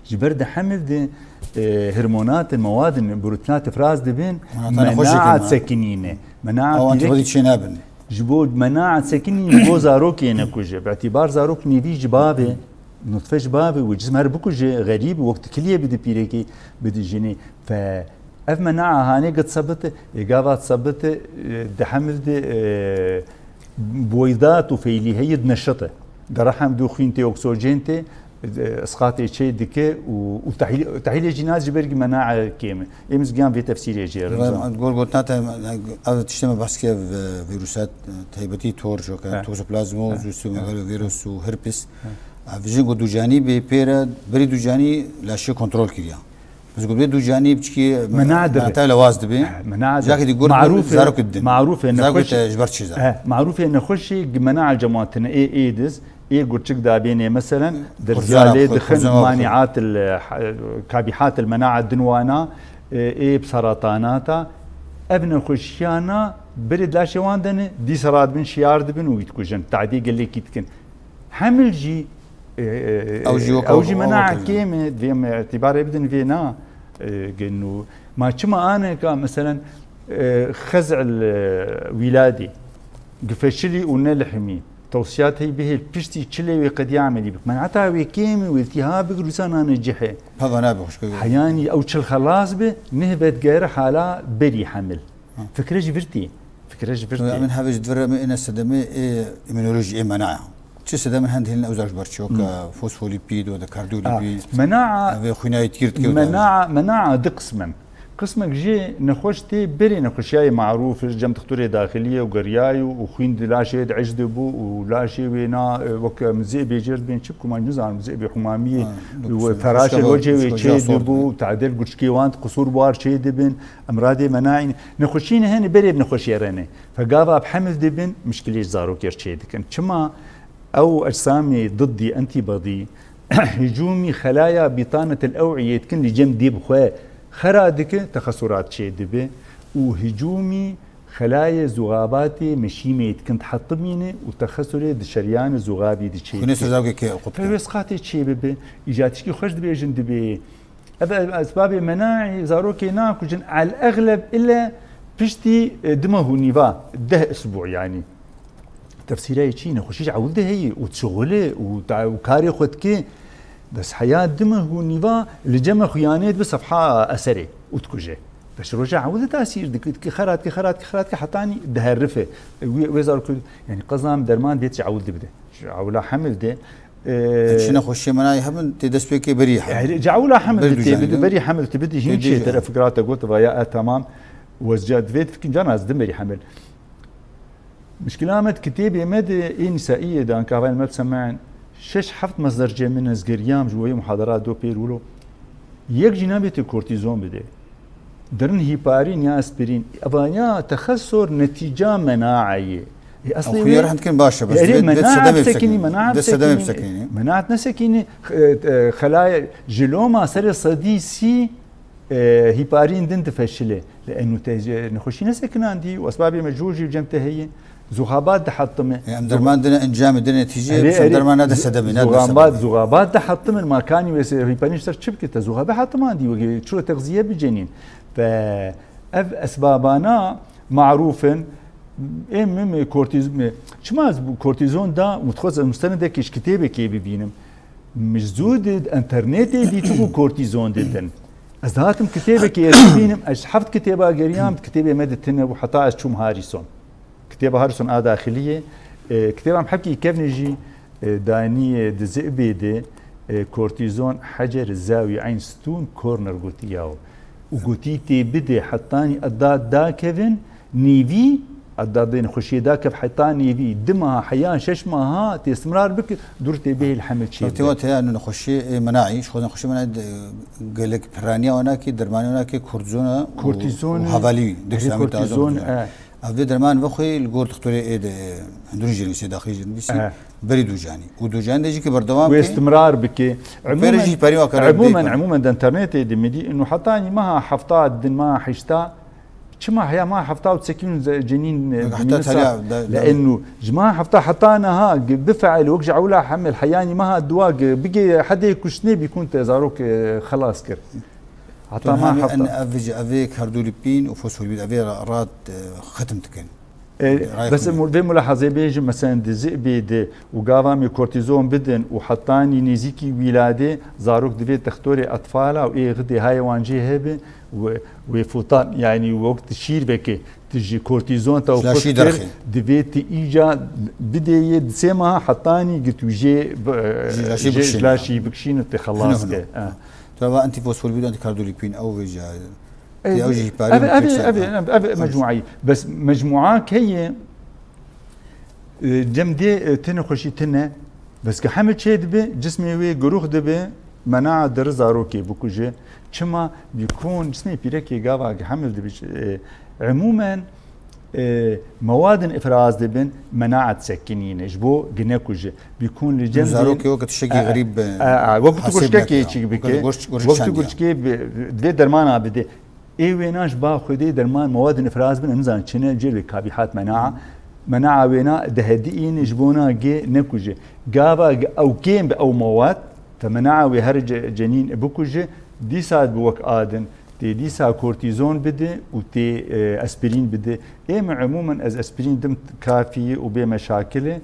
Ji ber di hemil de, e, hormonatên, mewadên, proteînatê fraz dibin, Hormonatane xweş menaa dikin, ha. Sekinîne. Menaa Ew pîrek antîbodî çê nabin. Ji bo menaa sekinîne, ji bo zarokê nekuje. Bi îtîbar zarok nêvî ji bavê, nutfe ji bavê û cisim her bikuje, xerîb, wek tu kiliyê bidi pîrekî, bidi jinê. Fe ev menaa hanê git sebite, ê gava sebite, e, di hemil de, e, boydat û feylî heye di neşite. Di rehem du xwîn tê, oksojên tê, e, isqatê çê dike û, û tehlî-, tehlîlê jî naz ji ber gi menaa kêm e. Êm ez giyan vê tefsîrê jê re. Gor gotina te, ev tiştê me behs kir, e, vîrusat, e, taybetî tor, joke, He. Toxoplasmoz, He. Cytomegalovirus û herpes. He. Ev jin ku ducanî bê pê re, berî ducanî laşê kontrol kiriya. Bes got bê ducanî biçkî Mena dibe. Mena te lewaz dibe. He, mena dibe. Cakê dî got Marûf e, zarok didin. Marûf e, Zarok nexweş. Te ji ber çi zar? He, marûf e, nexweşî gi mena cemawatine ê êdiz, ê gurçik dabênê, meselen, Kurzana, derziyalê dixin, kurzana maniat il, ha, kabihat il mena din wana, e, ê bi seratanata, ev nexweşiyana berê laşê wan dene, dîsa radibin, şiyar dibin û wî dikujin. Tadê gelekî dikin. Hemil jî, e, e, Ew jî wek ew jî ew mena wek kêm e, divê me îtîbarê bidin vê na, e, gen û ma çima aneka, meselen, e, xez'il, e, wîladî, gifeşilî û ne lihimî, tewsiyat hey bihêl piştî çilê wê qediya emelî bik. Menata wê kêm e, wê îltîhab bik, rûsa nane cihê. Peva nabe xweşke. Heyanî ew çil xelas bi, neh vedgere hala berî hemil. Ha. Fikre ji vir tê. Fikre ji vir tê. Min hevê ji vir me êne sedemê ê îmûnolojî, ê mena. Çi sedemên hend hêlin ew zar ji ber çi? Weke fosfolîpîd, weke kardolîpîd. Mena'a, Vê xwînayê tîr dike. Mena'a, mena'a du qism in. Qismek jê nexweş tê berê nexweşiyayê marûf, cem dixtorê daxiliyê û geriyayê û xwîn di laşê wê de ej dibû û laşê wê na, e, wek em zêbê jê dibên çi bikim, nizanim zêbê humamiyê û feraşê wecê wê çê dibû, tadêl gurçkê wan qisûr bar çê dibin, emradê mena'î ne. Nexweşî ne hene berê bi nexweşiyê re ne. Fe gava bi hemil dibin, mişkilê ji zarokê re çê dikin. Çima? Ew ecsamê diddî, antibody, hicûmî xelaya bîtanetil ew'iyê dikin, li cem dê bi xwe xera dike, texesurat çê dibe û hicûmî xelayê zuxabatê meşîmê dikin, dihetimîne û texesurê di şeriyane zuxabî de çê Xwînê dike. Ser zarokê kê qut Pê wê siqatê çê bibe, îca tişkî xweş dibêjin dibê. Ev, ev esbabê menaî zarokê nakujin, el exleb ile piştî, e, du meh û nîva, deh isbû yanî. Tefsîreyê çî nexweşî ji ewil de heye û dişixule û ta-, û karê xwe dike. Bes heya du meh û nîva li cem xuyanê dibe sefha eserê û dikuje. Bes roja ewil de tasîr dike, dike xera dike, xera dike, xera dike, hetanî diherife. Wê, wê zarokê, yanî qeza min derman dê ji ewil de bide. Ji ewila hemil de, e, Çi nexweşiyê menayê hebin, tê destpêkê berî hebin. Erê, ji ewila hemil Berî de tê dû bide, canî, berî hemil tê bide, hîn berî çê dû canî. Te re fikra te got, va ya, e, tamam. Wez ca divê difikin, cana ez dimerî hemil. Mişkila me di kitêbê me de ê nîsaiyê de, anka vayên me bisemen, şeş heft mezdercê min ez geriyam ji wê muhadara do pêr wilo. Yek jî nabê te kortîzon bide. Derin hîparîn ya aspirîn. Eva ya texesor netîca menaeyê. E, eslê Ew wê xuyar hend kin baş e, bes erê divê, divê mena sedemê bisekinî, bisekinî. Mena Divê sedemê bisekinî. Bisekinî. Mena nesekinî, e, e, xelaya jiloma serê sedî sî, e, hîparîn din difeşile. Li enû te, e, nexweşî nesekinandî û esbabê me jûr jî cem te heye. Zuxabat dihetime. E, em derman dine encamê, dine netîcê, Erê, sen erê, derman nade zu-, sedemê, nade zuxabat, sedemê. Zuxabat dihetimin, ma kanî wê se-, hîparîn ser çi bike te? Zuxabat hetimandî, wekî çilo texziye bicenîn. Ve ev esbabana marûf in. Ê min, min kortîz-, min, çima ez bu kortîzon da, mutxoz ez mustenedekî ji kitêbekê bibînim. Min ji zû di internetê dîtibû kortîzon didin. Ez hatim kitêbekê ez bibînim, ez heft kitêba geriyam, kitêbê me de tine bû, heta ez çûm Harrison. Kitêba Harrison a daxiliyê, e, kitêba em hepkî kevnê jî, e, daniyê di zibê de, e, kortîzon hecer zawî eyn stûn korner gotiya û gotî tê bidê hetanî eda dakevin nêvî, eda dê nexweşiyê dakev heta nêvî, du maha heya şeş maha tê istimrar bike, dûr tê bihê li hemil çê Tê bide. Tê ya nexweşiyê, e, menaî, ji xwe nexweşiyê menaî de, gelek piraniya wana ki, dermanê wana ki kortîzona û, Kortîzon, û havalî, erê dexşamê kortîzon, taze e. Ev vê derman ve xwe li gor doktorê ê de, e, hundirîn jênivîsê, daxilî jênivîsê, Ehe. Berî dû canî. Û dû canî de jî ki berdewam Wê ke, istimrar bike. Fêrê Umûmen, jî perî wa kare umûmen, bêkin. Umûmen di internetê de mi dî, inu hetanî meha hefta, din meha heşta, çima heya meha hefta û sekîn ze-, cenîn, e, Heta bimîne sa-, terya da, le da. Inu, ji meha hefta heta neha, ge-, bifeil, wek ji ewla hemil, heyanî meha dua, ge-, bigê hedê kuştinê bîkun te zarok, e, xelas kir. Heta Tu ma hemî heta. En ev ji evê kardolîpîn û fosfolîpîd evê ra-, rat, e, xetim dikin. E, Rayê bes xwe. Mul-, vê mulahazê bêjim, meselen di zibê de û gava me kortîzon bidin û hetanî nêzîkî wîladê zarok divê textorê etfala û ê xidê hayê wan jê hebe û wê fotan, yanî wek di şîr veke, tu ji kortîzon te Ji laşî xurt kir, derxê. Divê tu îca bidê yê di sê meha hetanî gi tu jê bi-, Ji laşî jê bikişîne. Laşî bikişîne, tu xelas Hino, hino. ke. E. Tu eva antîfosfolîpîd, antîkardolîpîn, ew vêca. E, Tê ew jî hîparî ev, ev, ev, ev, ev, ev mecmuayî. Bes mecmua keye, e, cem dê, e, tine xweşî tine. Bes ki hemil çê dibe, cismê wê guruh dibe, mena diri zarokê bikuje. Çima? Bîkon cismê pîrekê gava ki hemil dibe, e, emûmen, e, mewadin ifraz dibin, menaet sekinîne. Ji bo gine ku ji bîkun li cem Zarokê weke tiştekî e, xerîb, e, e, e, wek tu hesêb gurçkekê neke. Çi bike? Wek tu gurç-, gurçik Wek tu çandiya. Gurçkê bi, divê dermana bide. Ê wêna ji ba Xwedê derman mewadin ifraz bin, em nizanin çi ne, cêr wê kabîhat menaa. Menaa wêna dehedî îne ji bona gê nekuje. Gava ge ew kêm bi ew mewad, te menaa wê her ce-, cenîn bikuje, dîsa bi wek adin. Tê dîsa kortîzon bide û tê, e, aspirîn bide. Ê min emûmen ez aspirîn dim kafî ye û bê meşakil e.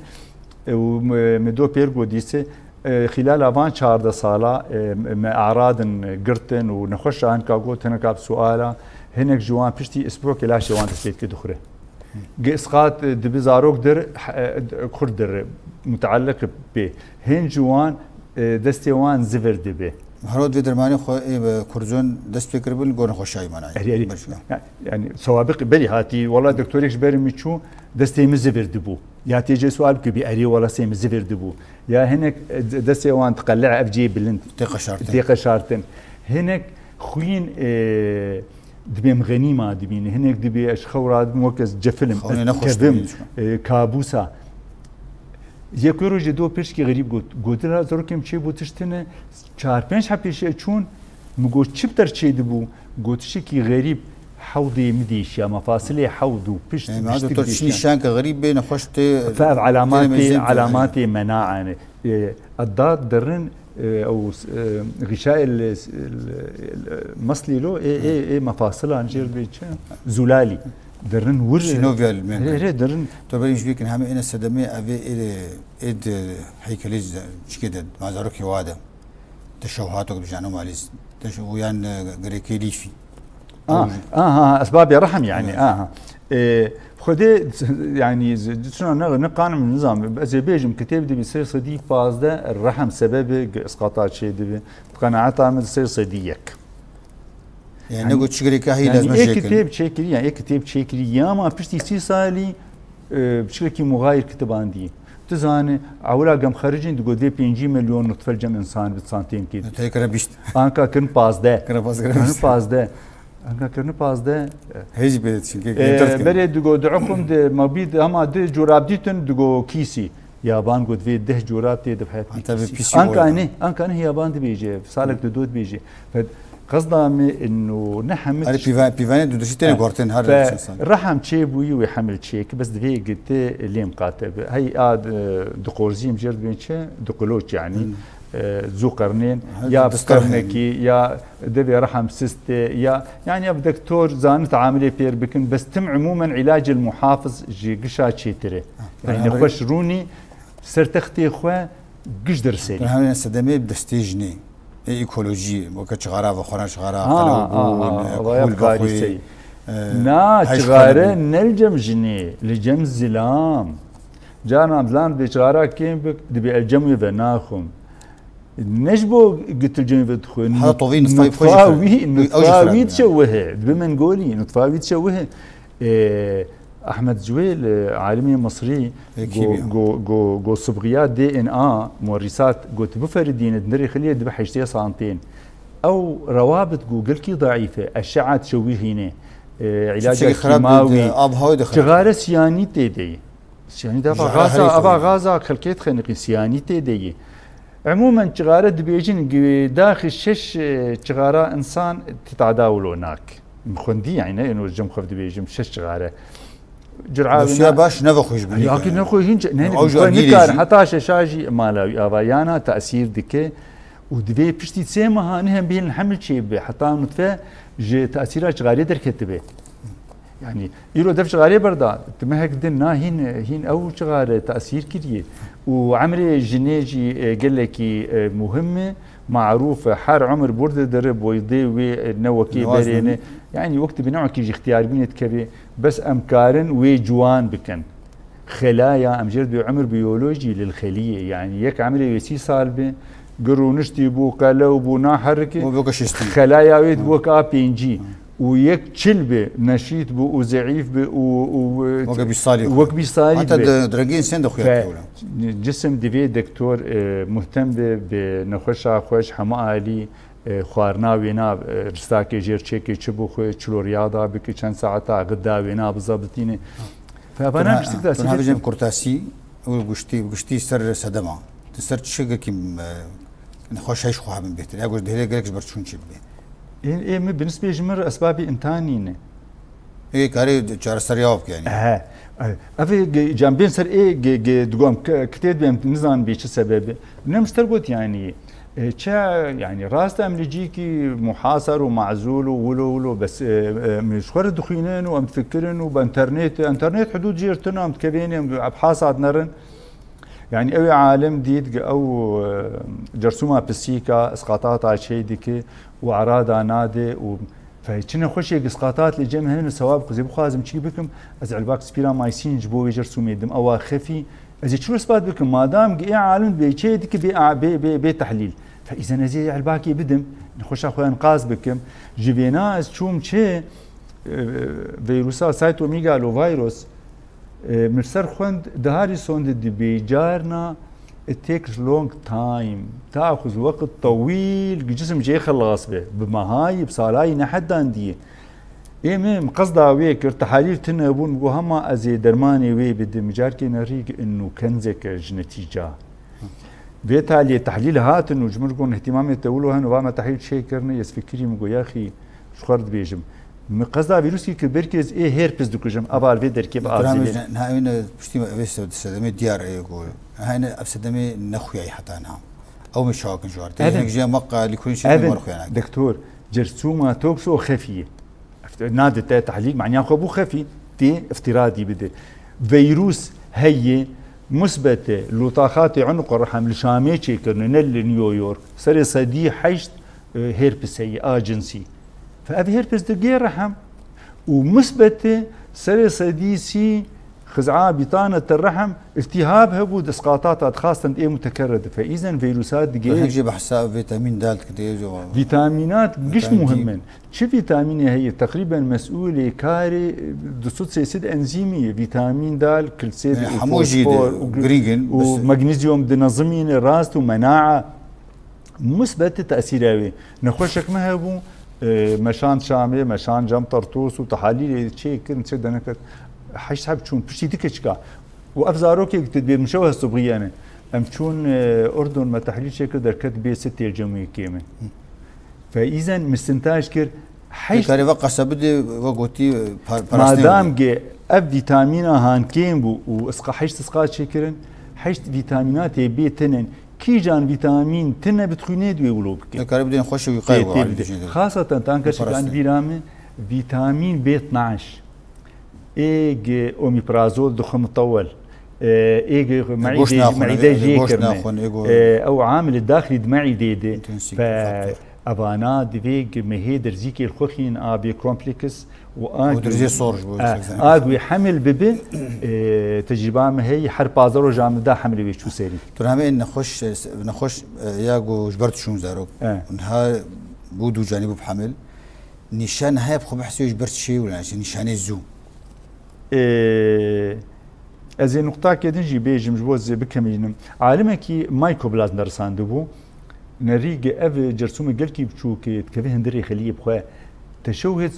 E, û mi, mi do pêr got dîse, e, xîlala van çardeh sala, e, me aradin girtin û nexweş a hinka got, hinka bi suala, hinek ji wan piştî isbûkê laşê wan dest pê dike dixure. Gi isqat, e, dibi zarok dir, e, xurt dir. Mutealliq bê. Hên ji wan, e, destê wan zivir dibe. Hero divê dermanê xwe ê bi kurzon dest pê kiribin, gor nexweşiya îmanayê. Erê, erê. Başka. Ya-, yani, sewabik berî hatî, wala doktorek ji ber min çû, destê min zivir dibû. Ya tê jê sual bikî, erê, wala destê min zivir dibû. Ya hinek, e, destê wan diqeli'e ev cihê bilind. Tê qeşartin. Tê qeşartin. Hinek xwîn, e, dibêm xenîma dibîne. Hinek dibê ez ji xew radibim, wek ez cefilim, Xewnê ez nexweş kevim, dibîne. E, kabûsa. Yek wê rojê do pişkî xerîb got. Gotin, "Ra zarokê min çêbû tiştine, çar pênc heb pêşê çûn, min got, çi bi te re çêdibû?" Gotişekî xerîb, hewdê min dêşiya, mefasilê hewd û pişt, Em, piştik doktor, çi dêşiya. Nîşan ke xerîb bê, nexweş tê, Fe ev têne alamatê, mezin tê. Alamatê menaene. E, eddat derin, e, ew, e, xîşayê li, li, li, meslî lo, ê, ê, ê mefasilan jêr dibê çi? Zûlalî. Derin wir. Sînovya li me. Rê, rê, derin. Tu berî ji bîkin hemê êne sedemê, ev ê, ê, ê di heykelê çikê de, mazarokê wa de. Teşewhatok bi jano malîz. Teş-, û yan, e, gerekê lîfî. Ah, aha, esbabê rehm yani, Evet. Aha. E, Xwedê, yani, z-, çuna ne, ne qanim nizam, ez ê bêjim, kitêb dibi sê sedî pazdeh rehm sebebi g-, isqata çê dibi. Bi qenaeta min sê sedî yek. Yani, Yani, ne got çi gerek hî yani, lazim ê çêkin. Kitêb çêkirî, yani, ê kitêb çêkirî, ya ma piştî sî salî, e, piçekî muxayir kitibandî. Tu zanî, ewila gem xericîn digot vê pêncî milyon nutfe li cem insan bi santên kê. Te kire bîst. Anka kirin pazdeh. Kire pazdeh, kire Kirin bîst. Pazdeh. Anka kirin pazdeh. Hêj bê çinkê E, gerek. Berê digot di ukum de mabî de hema di corab dîtin digot kîsî. Yaban got vê deh corab tê de bi heyat Hatta kîsî. Vê pîsî Anka oya. Ne, anka ne yaban dibêje, salek di do dibêje. Fe qezda me ino ne hemil Her pîva-, pîvanê duduşî têne Eh, guartin her fe çend sal. Rehem çê bûyî wê hemil çêki, bes divê gitê lêm qate bi. Hey a, e, di qorzî em jêr dibên çi? Di qiloç yani. Hmm. E, zû qernên, Ha, ya distexên. Qernekî, ya devê rehem sistê, ya, yani ya bi doktor zanit amilê pêr bikin, bes tim umumen ilacil muhafiz ji gişa çêtir e. Ha, Yani berhemê xweş rûnî, ser textê xwe giş derserî. Berhemê sedemê bi destê jinê. Ê ekolojiyê, weke çixara vexwara, çixara Ha, qelew ha, bûn, ha, e, vaya kuhul karîseyî. Vexwê, e, Na, heyş çixare xwe ne li cem jinê, li cem zilam. Carna zilam dibê çixara kêm bik, dibê el cem wê ve naxwim. Ne ji bo gitil cem wê dixwe. Heta tovî nutfa wî xwe jî Nutfa xirab. Wî, Ew jî nutfa xirab wî yani. Diçe wihê. Dibe min golî, nutfa wî diçe wihê. E, Ahmet Zuwêl, e, alimê Misrî, Ê, go, kîmya. Go, go, go sibxiya D N A, muwerrîsat, got, biferidîne, di nirê xiliyê dibe heştê santên. Ew rewabit go gelkî daîf e, eşeat şewîhîne, e, ilaca Çiçekî xirab kîmawî, di, di, av hawê de xirab. Cixare siyanî tê de ye. Siyanî de ava Cixare gaza, herî ava xirab. Gaza xelkê dixeniqî, siyanî tê de ye. Umumen çixare dibêjin, gi-, daxî şeş, e, çixara insan titadaw lo nak. Min xwendî, yani, ne êno cem xwe dibêjim, şeş çixare. Cur'a Dosiya wina baş neve xwe ji binî Yakî kare. Nexwe hîn, ne, Ew ji xwe agîrê nikar, jî. Heta şeşa jî mala wî ava yana tesîr dike û divê piştî sê meha ne hem bihêlin hemil çê bibe, heta nutfe ji tesîra çixarê derketibe. Yani, îro dev çixarê berda, di mehek din na hîn, hîn ew çixare tesîr kiriye. Û emrê jinê jî, e, gelekî, e, muhim e, marûf e, her umir burde dere boydê wê, e, ne wekê Newaz berê ne. Newaz. Yani, wek dibîne wekî ji îxtiyarbûnê dikeve, bes em karin wê ciwan bikin. Xelaya, em jê re dibê umir biyolojî lil xeliyê. Yani, yek emrê wê sî sal be, gi rûniştî bû, qelew bû, naherike. Û weke şêstî. Xelaya wê Hı. Wek a pêncî. Hı. Û yek çil be, neşît bû û zeîf be û, û, Weke bîst salî xwe. Wek bîst salî Heta be. Di, di rengê însan de xuya Fe-, kewla. Cisim divê doktor, e, muhtem be, bi nexweşa xwe ji hemû alî, e, xwarina wêna, e, ristakê jêr çêkê çi bixwe, çilo riyada bike, çend saeta xida wêna bizebitîne. Fe-, Tuna, bana pirsik da tuna sîret bicim kurtasî û guştî, guştî ser sedema. Di ser çi girkî, e, nexweş heyş xwe hebin bêhtir. Ya goş dihêle gerek ji ber çûn çê bibe. Ê, ê, min bi nisbê ji min re esbabî întanî ne. Ê, karê çareseriya bike yani. Ehe. Ev ê ge-, cem bên ser ê ge-, ge-, digom ke-, kitêb em nizan bê çi sebebi. Ne min ji te got yani, e, çe, yani rast em li cîkî muhasar û mazûl û wilo wilo bes, e, e, em ji xwe re dixwînin û em difikirin û bi internet, internet hudûd jêr tune em dikevêne, em bi ebhasat nerin. Yani ew ê alim dît ki ew, e, cersûma pisîka, isqatata çê dike û erada nade û Fe çi nexweşiyek isqatat li cem hene, sewab xwezê bixwazim çi bikim, ez elbak spîra maysîn ji bo wê jersûmê dim. Ewa xefî, ez ê çilo ispat bikim? Madam ki ê alim bê çê dike bê, a- bê, bê, bê tehlîl. Fe îzen ez ê elbakê bidim, nexweşa xwe enqaz bikim. Ji vêna ez çûm çi, e, veyrusa cytomegalovirus, e, min ser xwend di Harrison de dibê carna it takes long time. Taxuz weqt tewîl, gi cisim jê xelas be. Bi mehayî, bi salayî nehedandiye. Ê min, min qesda wê kir, tehalîl tune bûn, min got, hema ez ê dermanê wê bidim, carkê nerî inu kenzeke ji netîca. Vê taliyê tehlîl hatin û ji min got, îhtîmamê te wilo hene, va me tehlîl çêkirine, ez fikirî, min got, yaxî, ji xwe re dibêjim. Min qesda vîrusî kir, belkî ez ê herpes dikujim, eva li vê derkê bi Doktor Amir, azî bê. Ne, ne, ne, piştî me, vê se-, sedemê diyar ê got. Ha, ne, ev sedemê nexuyayî heta niha. Ew min şakin ji war. Tê Evet. hinek jê meqa lîkolîn şê Evet, mar xuya nake. Doktor, cersûma tokso xefî ye. Eft-, nade te tehlîl, manya xwe bû xefî, tê iftiradî bide. Vîrus heye, musbete, li taxatê unuq û rehem li Şamê çêkirine, ne li New York. Serê sedî heşt, e, herpes heye, a cinsî. Fe ev herpes digê rehem. Û musbete serê sedî sî xiz'a bîtane te rehem, iltihab hebû, disqatata dixwastin ê mutekerre dife. Îzen vîrusa digê Hek jî behsa vîtamîn D dikin, tê jî wa- Vîtamînat giş Vîtamîn D. muhim in. Çi vîtamînê heye? Teqrîben mesûlê karê du sed sê sed enzîmî ye. Vîtamîn D, kilsê Yani, di hemû jî di fosfor û gr-, girîng in, û bes magnezyum dinezimîne, rast û menaa. Musbet tesîra wê. Nexweşek me hebû, e, meşan Şamê, meşan cem tertûs û tehalîlê çê kirin, çê deneket. Heşt heb çûn, piştî dike çika. Û ev zarokê tu dibê min şew hestibxiyane. Em çûn, e, Urdun, me tehlîl çêkir, derket bê sê têl cemûyê kêm e. Fe îzen min stintaj kir, heşt Karê ve qese bidê, ve gotî, par-, parastinê Madam bidê. Ge ev vîtamîna han kêm bû û isqa, heşt isqa çêkirin, heşt vîtamîna tê bê tinin. Kîjan vîtamîn tine bi xwînê duyê wilo bike. Te karê bidên xweş û Tê, wîqayê tê bide. Xaseten tanka Parastin. Şikan vîra me, vîtamîn B itnaş. Ê ge omeprazol dixwe mitewel. E, ê ge Goşt meîdê, naxwin, meîde ê jê goşt kirine. naxwin, ê go- E, ew amilê daxilî di meîdê de. Intensîv Fe faktor. Evana divê ge mehê derzîkê li xwe xîn a bê kompleks û a Û dirzê sor ji bo E, yüksek a zehmet. Wê hemil bibi, e, tecrîba me heye, her pazdeh roja min da hemilê wê çû serî. Tu namê nexweş, nexweş, e, ya go ji ber tu çûn zarok. E. Niha bû dû canî bû bi hemil. Nîşan heye bi xwe behsê ji ber çi wile, nîşanê zû. Ê, ez ê nuqtakê din jî bêjim, ji bo ez ê bikemînim. Alimekî mycoplasm nerisandibû. Nerî ge ev cersûmê gelkî biçûk ê, dikeve hundirê xeliyê bi xwe. Teşewhêt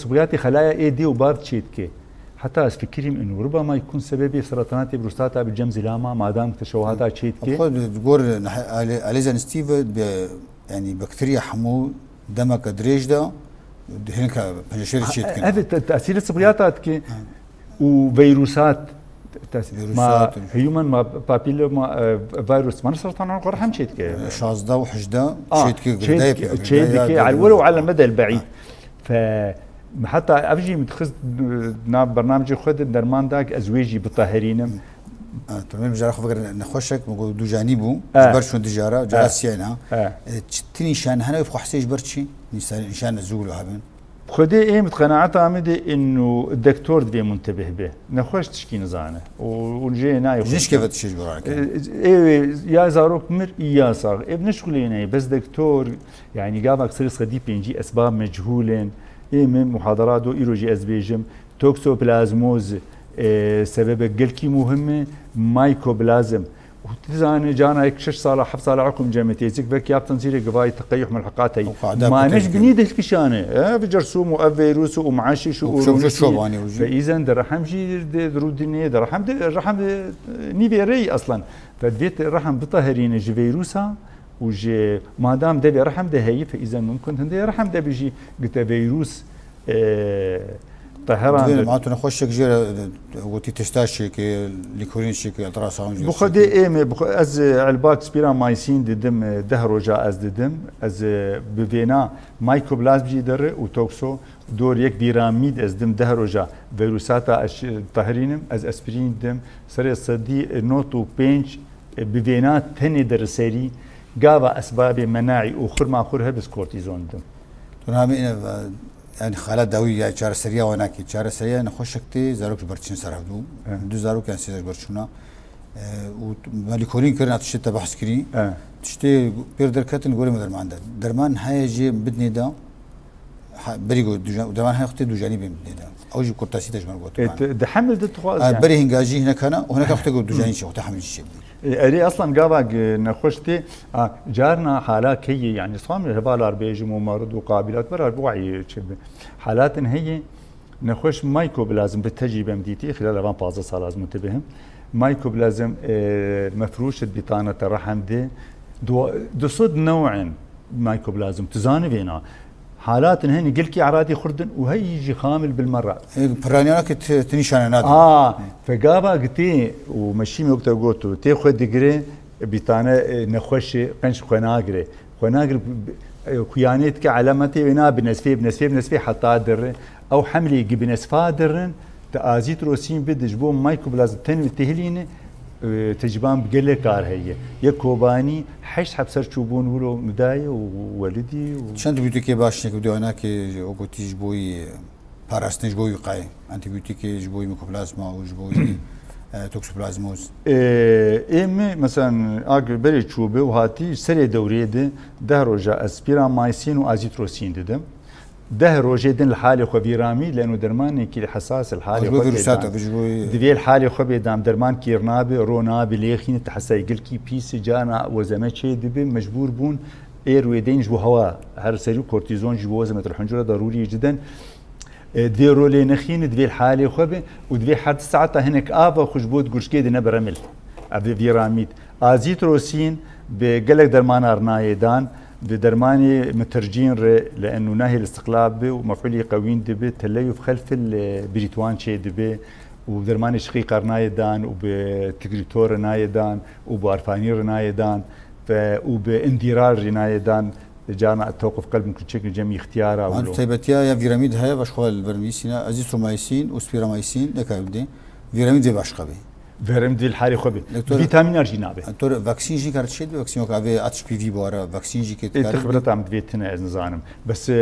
sibxiyatê xelaya ê dê û bav çêdike. Heta ez fikirîm in û rubama yekûn sebebê seretanatê prostata bi cem zilama, madam teşewhata çêdike. Xwe di gor nehe-, alê-, alêza nistî ve bi, yanî bakteriya hemû demeke dirêj de, di hinka penceşêrê çê dikin. Evet, te-, tesîrê sibxiyata dike. Ha. Û vîrusat, tes-, Vîrusat. ma human ma papilloma, e, virus, ma sertan qor hem çê dike. Şazdeh û hejdeh A, çê dike, çê girdayê dike, pê, çê girdayê dike, ya al-, welew alel medel beîd. Ha. Fe, heta ev jî min dixist, nav bernamecê xwe de derman da ki ez wê jî biteherînim. Ha, tu min mijara xwe fikir nexweşek, min got dû canî bû, E. ji ber çûn dijara, cara E. siyayna. E. E, çi ti nîşan hene, xwe hesê ji ber çi? Nîşan, nîşan zû lo hebin. Xwedê ê min qenaeta min de inu dektor divê muntebih be. Nexweş tişkî nizane. Û, û jê nayê Ji xwe. nişkeve tişê ji bo rake. E, ê wê ya zarok mir, ya sax. Ev nişxulêne, bes dektor, yani gava serê sedî pêncî esbab mechûl in. Ê min muhadara do, îro jî ez bêjim. Toksoplazmoz, e, sebebek gelkî muhim e. Mycoplasm. Û tu zanî, cana yek şeş sala, heft sala hukm cemê têzik, vek yaptın zîrê givayî teqeyyuh mulhiqat heye. O kadar Ma bu neş tehlikeli. binî dilkişane. Ev cersûm û ev vîrus û meşiş û O çok, çok ûrûnişî. çobanî û jî. Fe îzen de rehem jî de rûdinê, de rehem de, rehem de nîvê rey aslan. Fe divê te rehem biteherîne ji vîrusa û ji madam devê rehem de heyî, fe îzen mumkin hindê rehem de bijî gite vîrus. E, Teheran Divê de. Ma tu nexweşek jê re, e, gotî testa çêke, lîkolîn çêke, ultrasound jê Bi xwe çêke. dê ê me, bi xwe, ez, e, elbak spîra maysîn didim, e, deh roja ez didim. Ez, e, bi vêna mycoplasm jî dere û tokso dor yek vîramîd ez dim deh roja. Vîrusata ez, e, teherînim, ez aspirîn dim. Serê sedî, e, nod û pênc, e, bi vêna tenê dere serî. Gava esbabê menaî û xurma xur hebis kortîzon dim. Tu namê ine ve yani xala dawî ya çareseriya wan nakê. Çareseriya nexweşek tê, zarok ji ber diçin ser hevdû. Evet. Du zarok yan sê zarok ji ber çûna. E, û me lêkolîn kirin, tiştê te behs kirî. Evet. Tiştê pêr derketin gorê me derman de. Derman heye jê bidinê de, ha, berî ku dujan-, derman heye xwe tê dujanî bên bidinê de. Ew jî kurtasî te ji me re got. E, te, di hemil de dixwaz, e, yani. Berî hingajî hinekana, û hineka xwe tê ku dujanî çê, xwe tê hemil jî çê bidin. E, erê, eslan gava g-, nexweş tê, a, carna hala keyê, yani, sixwam hevalar bêjim û marid û qabilat berar bi wayê çi bi. Halatin heye, nexweş mycoplasm bi tecrîbem dîtî, xilal evan pazdeh sal ez mutebihim. Mycoplasm, e, mefrûş di bîtane te rehem de, du, du sed new'in mycoplasm, tu zanî vêna. Halatin hene gelkî eradî xurdin û hey jî xamil bil merra. E, piraniyana ke ti, ti nîşane nadin. A, fe gava gitî û meşî me wekte got û tê xwe digire, bîtane, e, nexweşê qenc xwe nagire. Xwe nagire, e, xuyanê dike, elemetê wê na bi nesfê, bi nesfê, bi nesfê heta dire. Ew hemlê gi bi nesfa dirin, te azîtrosîn bide ji bo mycoplasm tenê têhilîne, e, tecrîban bi gelek kar heye. Yek Kobanî heşt heb ser çûbûn wilo mi daye û welidî û Çi antîbiyotîkê baş ne ku dê anakê o gotî ji bo yî parastinê ji bo wîqayê? Antîbiyotîkê ji bo yî mîkoplasma û ji bo yî, e, toksoplasmoz? E, ê min, mesela, a berê çûbe û hatî serê dewrê de deh roja ez spiramycin û azîtrosîn didim. Deh rojê din li halê xwe vîramî, leno dermanekî hesas li halê Ji bo xwe vîrusa bêdan. Te, ji bo Divê li halê xwe bêdan, derman kêr nabe, ro nabe, lêxîne, te hesayê gilkî pîs, carna wezeme çê dibe, mecbûr bûn, ê rûyê deyn ji bo hewa, her serî kortîzon ji bo wezeme te li huncura darûrî cidden. E, divê ro lê nexîne, divê li halê xwe be û divê her di saeta hinek ava xwe ji bo di gurçkê de nebe remil. Ev vîramît. Azîtrosîn bi gelek dermana re nayê dan, bi dermanê mitircîn re li enû nahê li istiqlab bi û mefûlî qewîn dibi, teleyuf xelfil, e, birîtwan çê dibi û dermanê şiqîqa re nayê dan û bi tigrîtor re nayê dan û bi arfanî re nayê dan ve û bi indîrar jî nayê dan. Carna tewqif qelb min kuçek li cem îxtiyara An wilo. Taybetiya ya vîramîd heye, baş xwe li ber nivîsîne, azîtromycin û spiramycin nekare bidê. Vîramîd vê baş xwe bê. Verem dil harê xwe bê. Doktor, Vîtamînar jî nabe. Doktor, vaksîn jî kar çê dibe, vaksîn wek avê H P V bu ara, vaksîn jî kê Ê dikare ti bidê? Xibreta min divê tine ez nizanim. Bes, e,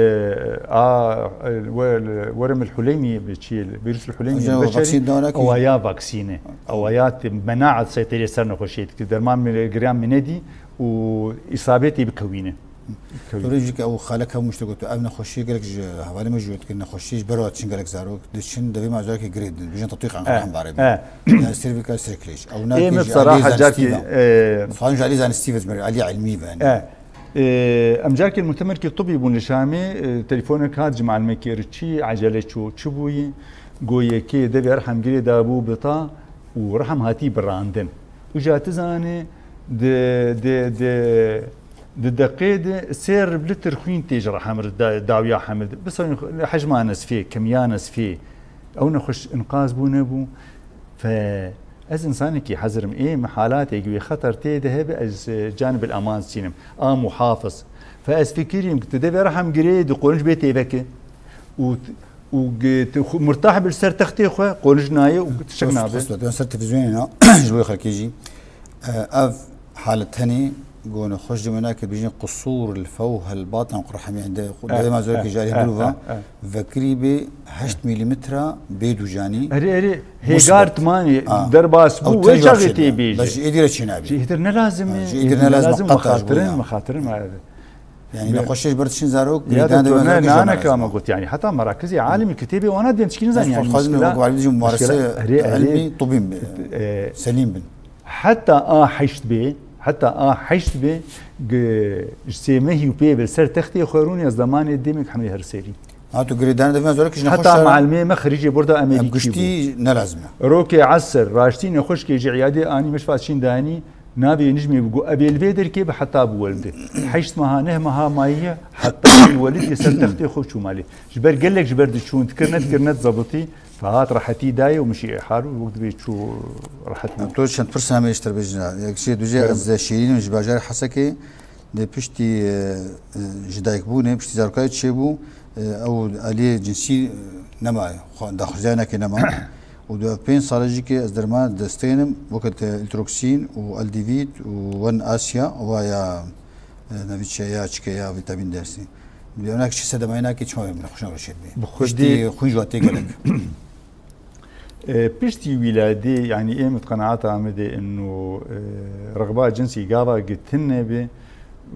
a, e, we-, werem el Huleymî bi çi, vîrus el Huleymî Hocam, beşerî, vaksîn dawa nakî? Ewa ya vaksîne. Ewa ya te menaat seyterê ser nexweşiyê dikir. Derman mi, giryan mi nedî û îsabetê bikewîne. Kewî. Dorê jî ke ew xalek hemû tiştê got, ev nexweşiyê gelek ji hevalê me jî dikin, nexweşiyê ji ber ve diçin gelek zarok, diçin devê me zarokê girê din, bijin tetwîq Anqara Eh, hembarê bin. eh. Yani servîka sirkilêj. Ew Ê nakê min ji saraha aliyê carkî, zanistî ve. eh, Dixwazim ji aliyê zanistî ve, ji ber aliyê ilmî ve yani. Eh, eh, em carkê mutemerkî tibî bûn li Şamê, eh, telefonek hat ji malimekî re çi ecele çû, çi bûyî, go yekê devê Erhem girê dabû bita û Erhem hatî birandin. Uca tu zanî, di, di, di, Di deqê de sê rib lîtir xwîn tê ji Rehemir da-, dawiya Hemir de. Bisanî hejma nesfê, kemiya nesfê. Ew nexweş înqaz bû nebû. Fe ez însanekî hezir im. Ê min halatê wê xeter tê de hebe ez, e, canibil eman sînim. A muhafiz. Fe ez fikirîm ki tu devê Rehem girê di qolunc bê têveke. Û, û gi-, tu xu-, murtah bil ser textê xwe, qolunc nayê û tişek nabe. Xismet, ben ser televîzyonê na, ji bo xelkê jî. E, ev halet tenê gone xweş cimê nake bijin qusûr el few hel batan qurhemî ende Eh, dema zorkê eh, ji alî eh, mirova eh, eh. vekirî bê heşt milîmetre bê dûcanî. Erê, erê, Musbet. Hêgar timanê Ha. derbas Ew bû, wê tenê çaxê cevap tê çêdibin. bêjî. Bes ji êdî re çênabî. Ji êdir ne lazim Ha, e, ji êdir êdir ne ne lazim lazim, qeta ji bo mexatirin, ya. mexatirin, ma. Yani Be- nexweşê ji ber diçin zarok, Ya girêdan doktor, dema ne, zarokê ne jî aneka nalazim. me got yani. Heta merakizê alimî kitêbê wana dên tişkî nizan Ez yani. xwazim Muşkila, wek walî dî mumarese muşkila, erê, erê, ilmî tibî, e, erê, selîm bin. Heta a heşt bê, heta a heşt bê, g-, ji sê mehî û pê ve ser textê xwe rûnê ez demanê demê Hemî Herserî. Ha, tu girêdan devê me zorek ji Heta nexweş malimê me xirîcê borda Em Amerîkî bû. giştî ne lazim e. Rokê esir, raştî nexweşkê ji îyadê anî meşfa çîn danî, Navê nijmê bi got, ev ê li vê derkê bi heta bi welidê. Heşt meha, neh meha mayiye, heta bi welidê ser textê xwe çû malê. Ji ber gelek ji ber diçûn, dikir nedikir, nedizebitî, fehat rehetî dayê û min jî hal û wek dibê çû rehet bû. Tu çend pirsa me ji te re bêjin. Yek jê dujê Kerem. ez de Şêrîn im ji bajarê Hesekê. Lê piştî, e, e, ji dayikbûnê, piştî zarokayê çêbû, e, ew aliyê cinsî, e, nema, xwe, daxuziya hinekê nema. Û di pênc sala jî ke ez derman destênim, weke te Eltroxin û Eldivit û Wen Asya, wa ya, e, navî çi ya, çike ya, vîtamîn D sê. Bi ewnakî çi sedemaya nakî çima wê min xweşan reşêt bê? Bi xwedî- Piştî xwîn ji wa tê gelek. E, piştî wîladê, yanî ê min qenaeta min de ino, e, rexba cinsî gava gitin nebe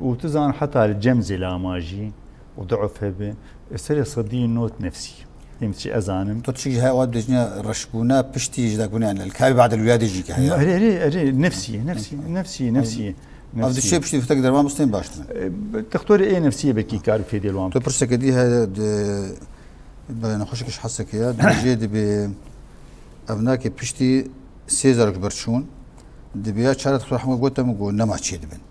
û tu zan heta li cem zî lama jî û du'f hebe, e, serê sedî not nefsî. Ê min çi ezanim. Tu tişik ji heya wa dibêjine reşbûna piştî ji dakbûnê, yani el kaybe ba'del wîladê jî ki heye. Erê, erê, erê, nefsî, nefsî, nefsî, nefsî. Ev di çê piştî fitek derman bistên baş dibin. E, doktorê ê nefsiyê belkî kar û fêdê li wan. Tu pirseke dî heye di, bi nexweşek ji heseke ya, dibêjê dibê ev nake piştî sê zarok berçûn, dibê ya çare doktor hemû gote min got nema çê dibin.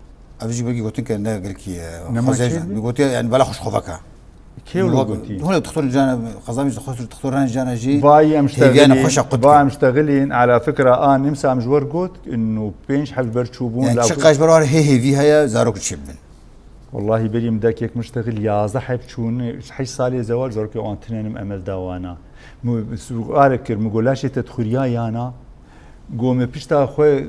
Ev jî belkî gotin ke ne gelkî, e, Nema xwezê çê jî. Dibin? Min gotiye, yani bela xweş xwe veke. Kê wilo gotî? Hûn doktor cana, qezamî doktor, doktor ran cana jî. Vay em hêviya ştexilîn, nexweşa qut vay em ştexilîn, ala fikra a nimsa em ji wer got, inu pênc heb ber çûbûn. Yani çi qeş ber war hê hêvî heye, zarok çê bibin. Wallahî berî min dekek min ştexil yazdeh heb çûn, heşt salê zewal zarokê wan tinenim emel dawana. Mu suare kir, mu golaşê te dixuriya yana. Gome pişta xwe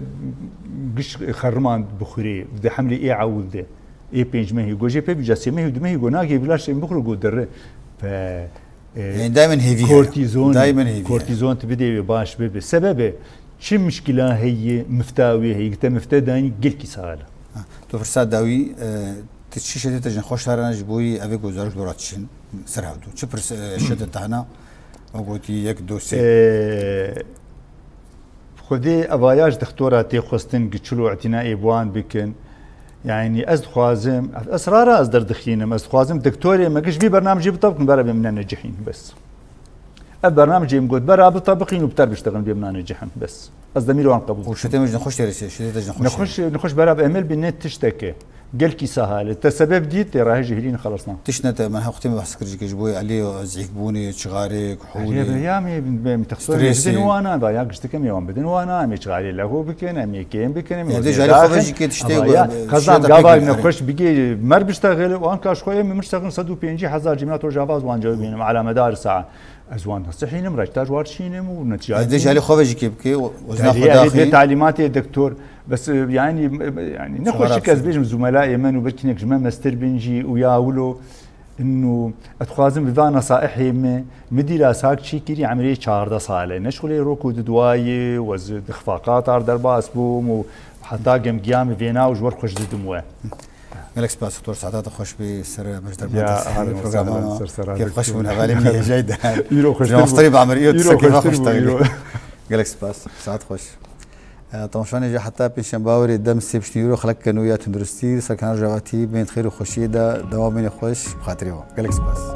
giş xerriman bixurê, di hemlê ê ewil de. Ê pênc mehî. Go jê pê bîca sê mehî, du mehî, go nagê bila şên bixure, go derre. Pe, e, Yani daimen hêvî heye. Kortîzon, Daimen hêvî heye. Kortîzon tu bidê wê baş bibe. Sebebe çi mişkila heye, mifta wê heye, te mifte danî gelkî sahale. Ha, tu firsa dawî, e, tu çi şedê te jin xweş tarana ji boyî evê ku zarok dora çin, ser hevdu. Çi pirs, e, şedê te hena, o gotî yek, du, sê. E, Xwedê evaya ji dixtora tê xwestin gi çilo îtînayê bi wan bikin. Yani ez dixwazim, ev esrara ez derdixînim, ez dixwazim diktorê me giş vî bernamecê bitabikin, bera bê min necihîn, bes. Ev bernamecê min got, bera bitabiqîn û bi te re biştexin bê min necihîn, bes. Ez demîr wan qebûl. Û şetê min ji nexweş têrê, şetê te ji nexweş. Nexweş, nexweş bera bi emel bî ne tişteke. Gelkî sahale. Te sebeb dît, tê rahê ji hêlîn xelasna. Tişt ne te, me hewqtê me behs kir ji ke ji bo Elî zîfbûnê, çixarê, kuhûlê. Erê, ya me, me, me texsor me stresê. Bidin wana, da ya giştike me wan bidin wana, em ê çixarê leho bikin, em ê kêm bikin, em ê Ê, de ji alî xwe ve jî kê tiştê ava ya, e, qezan şiyata gava pêk me bigire. Xweş bigê, mer biştexil, û anka ji xwe ê me mir ştexil sed û pêncî hezar cimna rojava ez wan cewabînim, ala medar sa'a. Ez wan nesihînim, reşta ji war çînim û netîca Ê, de ji alî xwe ve jî kê bike, o, o zina Erê, xwe erê, daxî. Bê talîmatê doktor, bes, e, yani, e, yani, ne Çawa xweşik ez bêjim, zûmelayê min û belkî nek ji me mestir bin jî û ya wilo, inu, ez dixwazim bi van nesaihê me, min dîra sak çî kirî, emrê çardeh sale. Ne şixulê rok û didwayê, ez di xifaqata derbas bûm û heta gemgiya min vêna û ji wer xweş didim we. Gelek spas, doktor, saeta te xweş bî, ser beşdar Ya, bûn, ahlan, programa sahlan, ma. Ser, ser, Kêf xweş bûn, hevalê min hêjayî de. Îro xweştir bû. Ji mastarî bi Amir, îro Îro tu kêfa xweştir xweş bû, ta îro. Gelek spas, saet xweş. E, temaşanê ji heta pênc şemba werê dem sê piştî îro xelek ke nû ya tunduristî, ser kanal Rojava T V, bên xêr û xweşiyê de, dewam bêne xweş, bi xatirê wan. Gelek spas.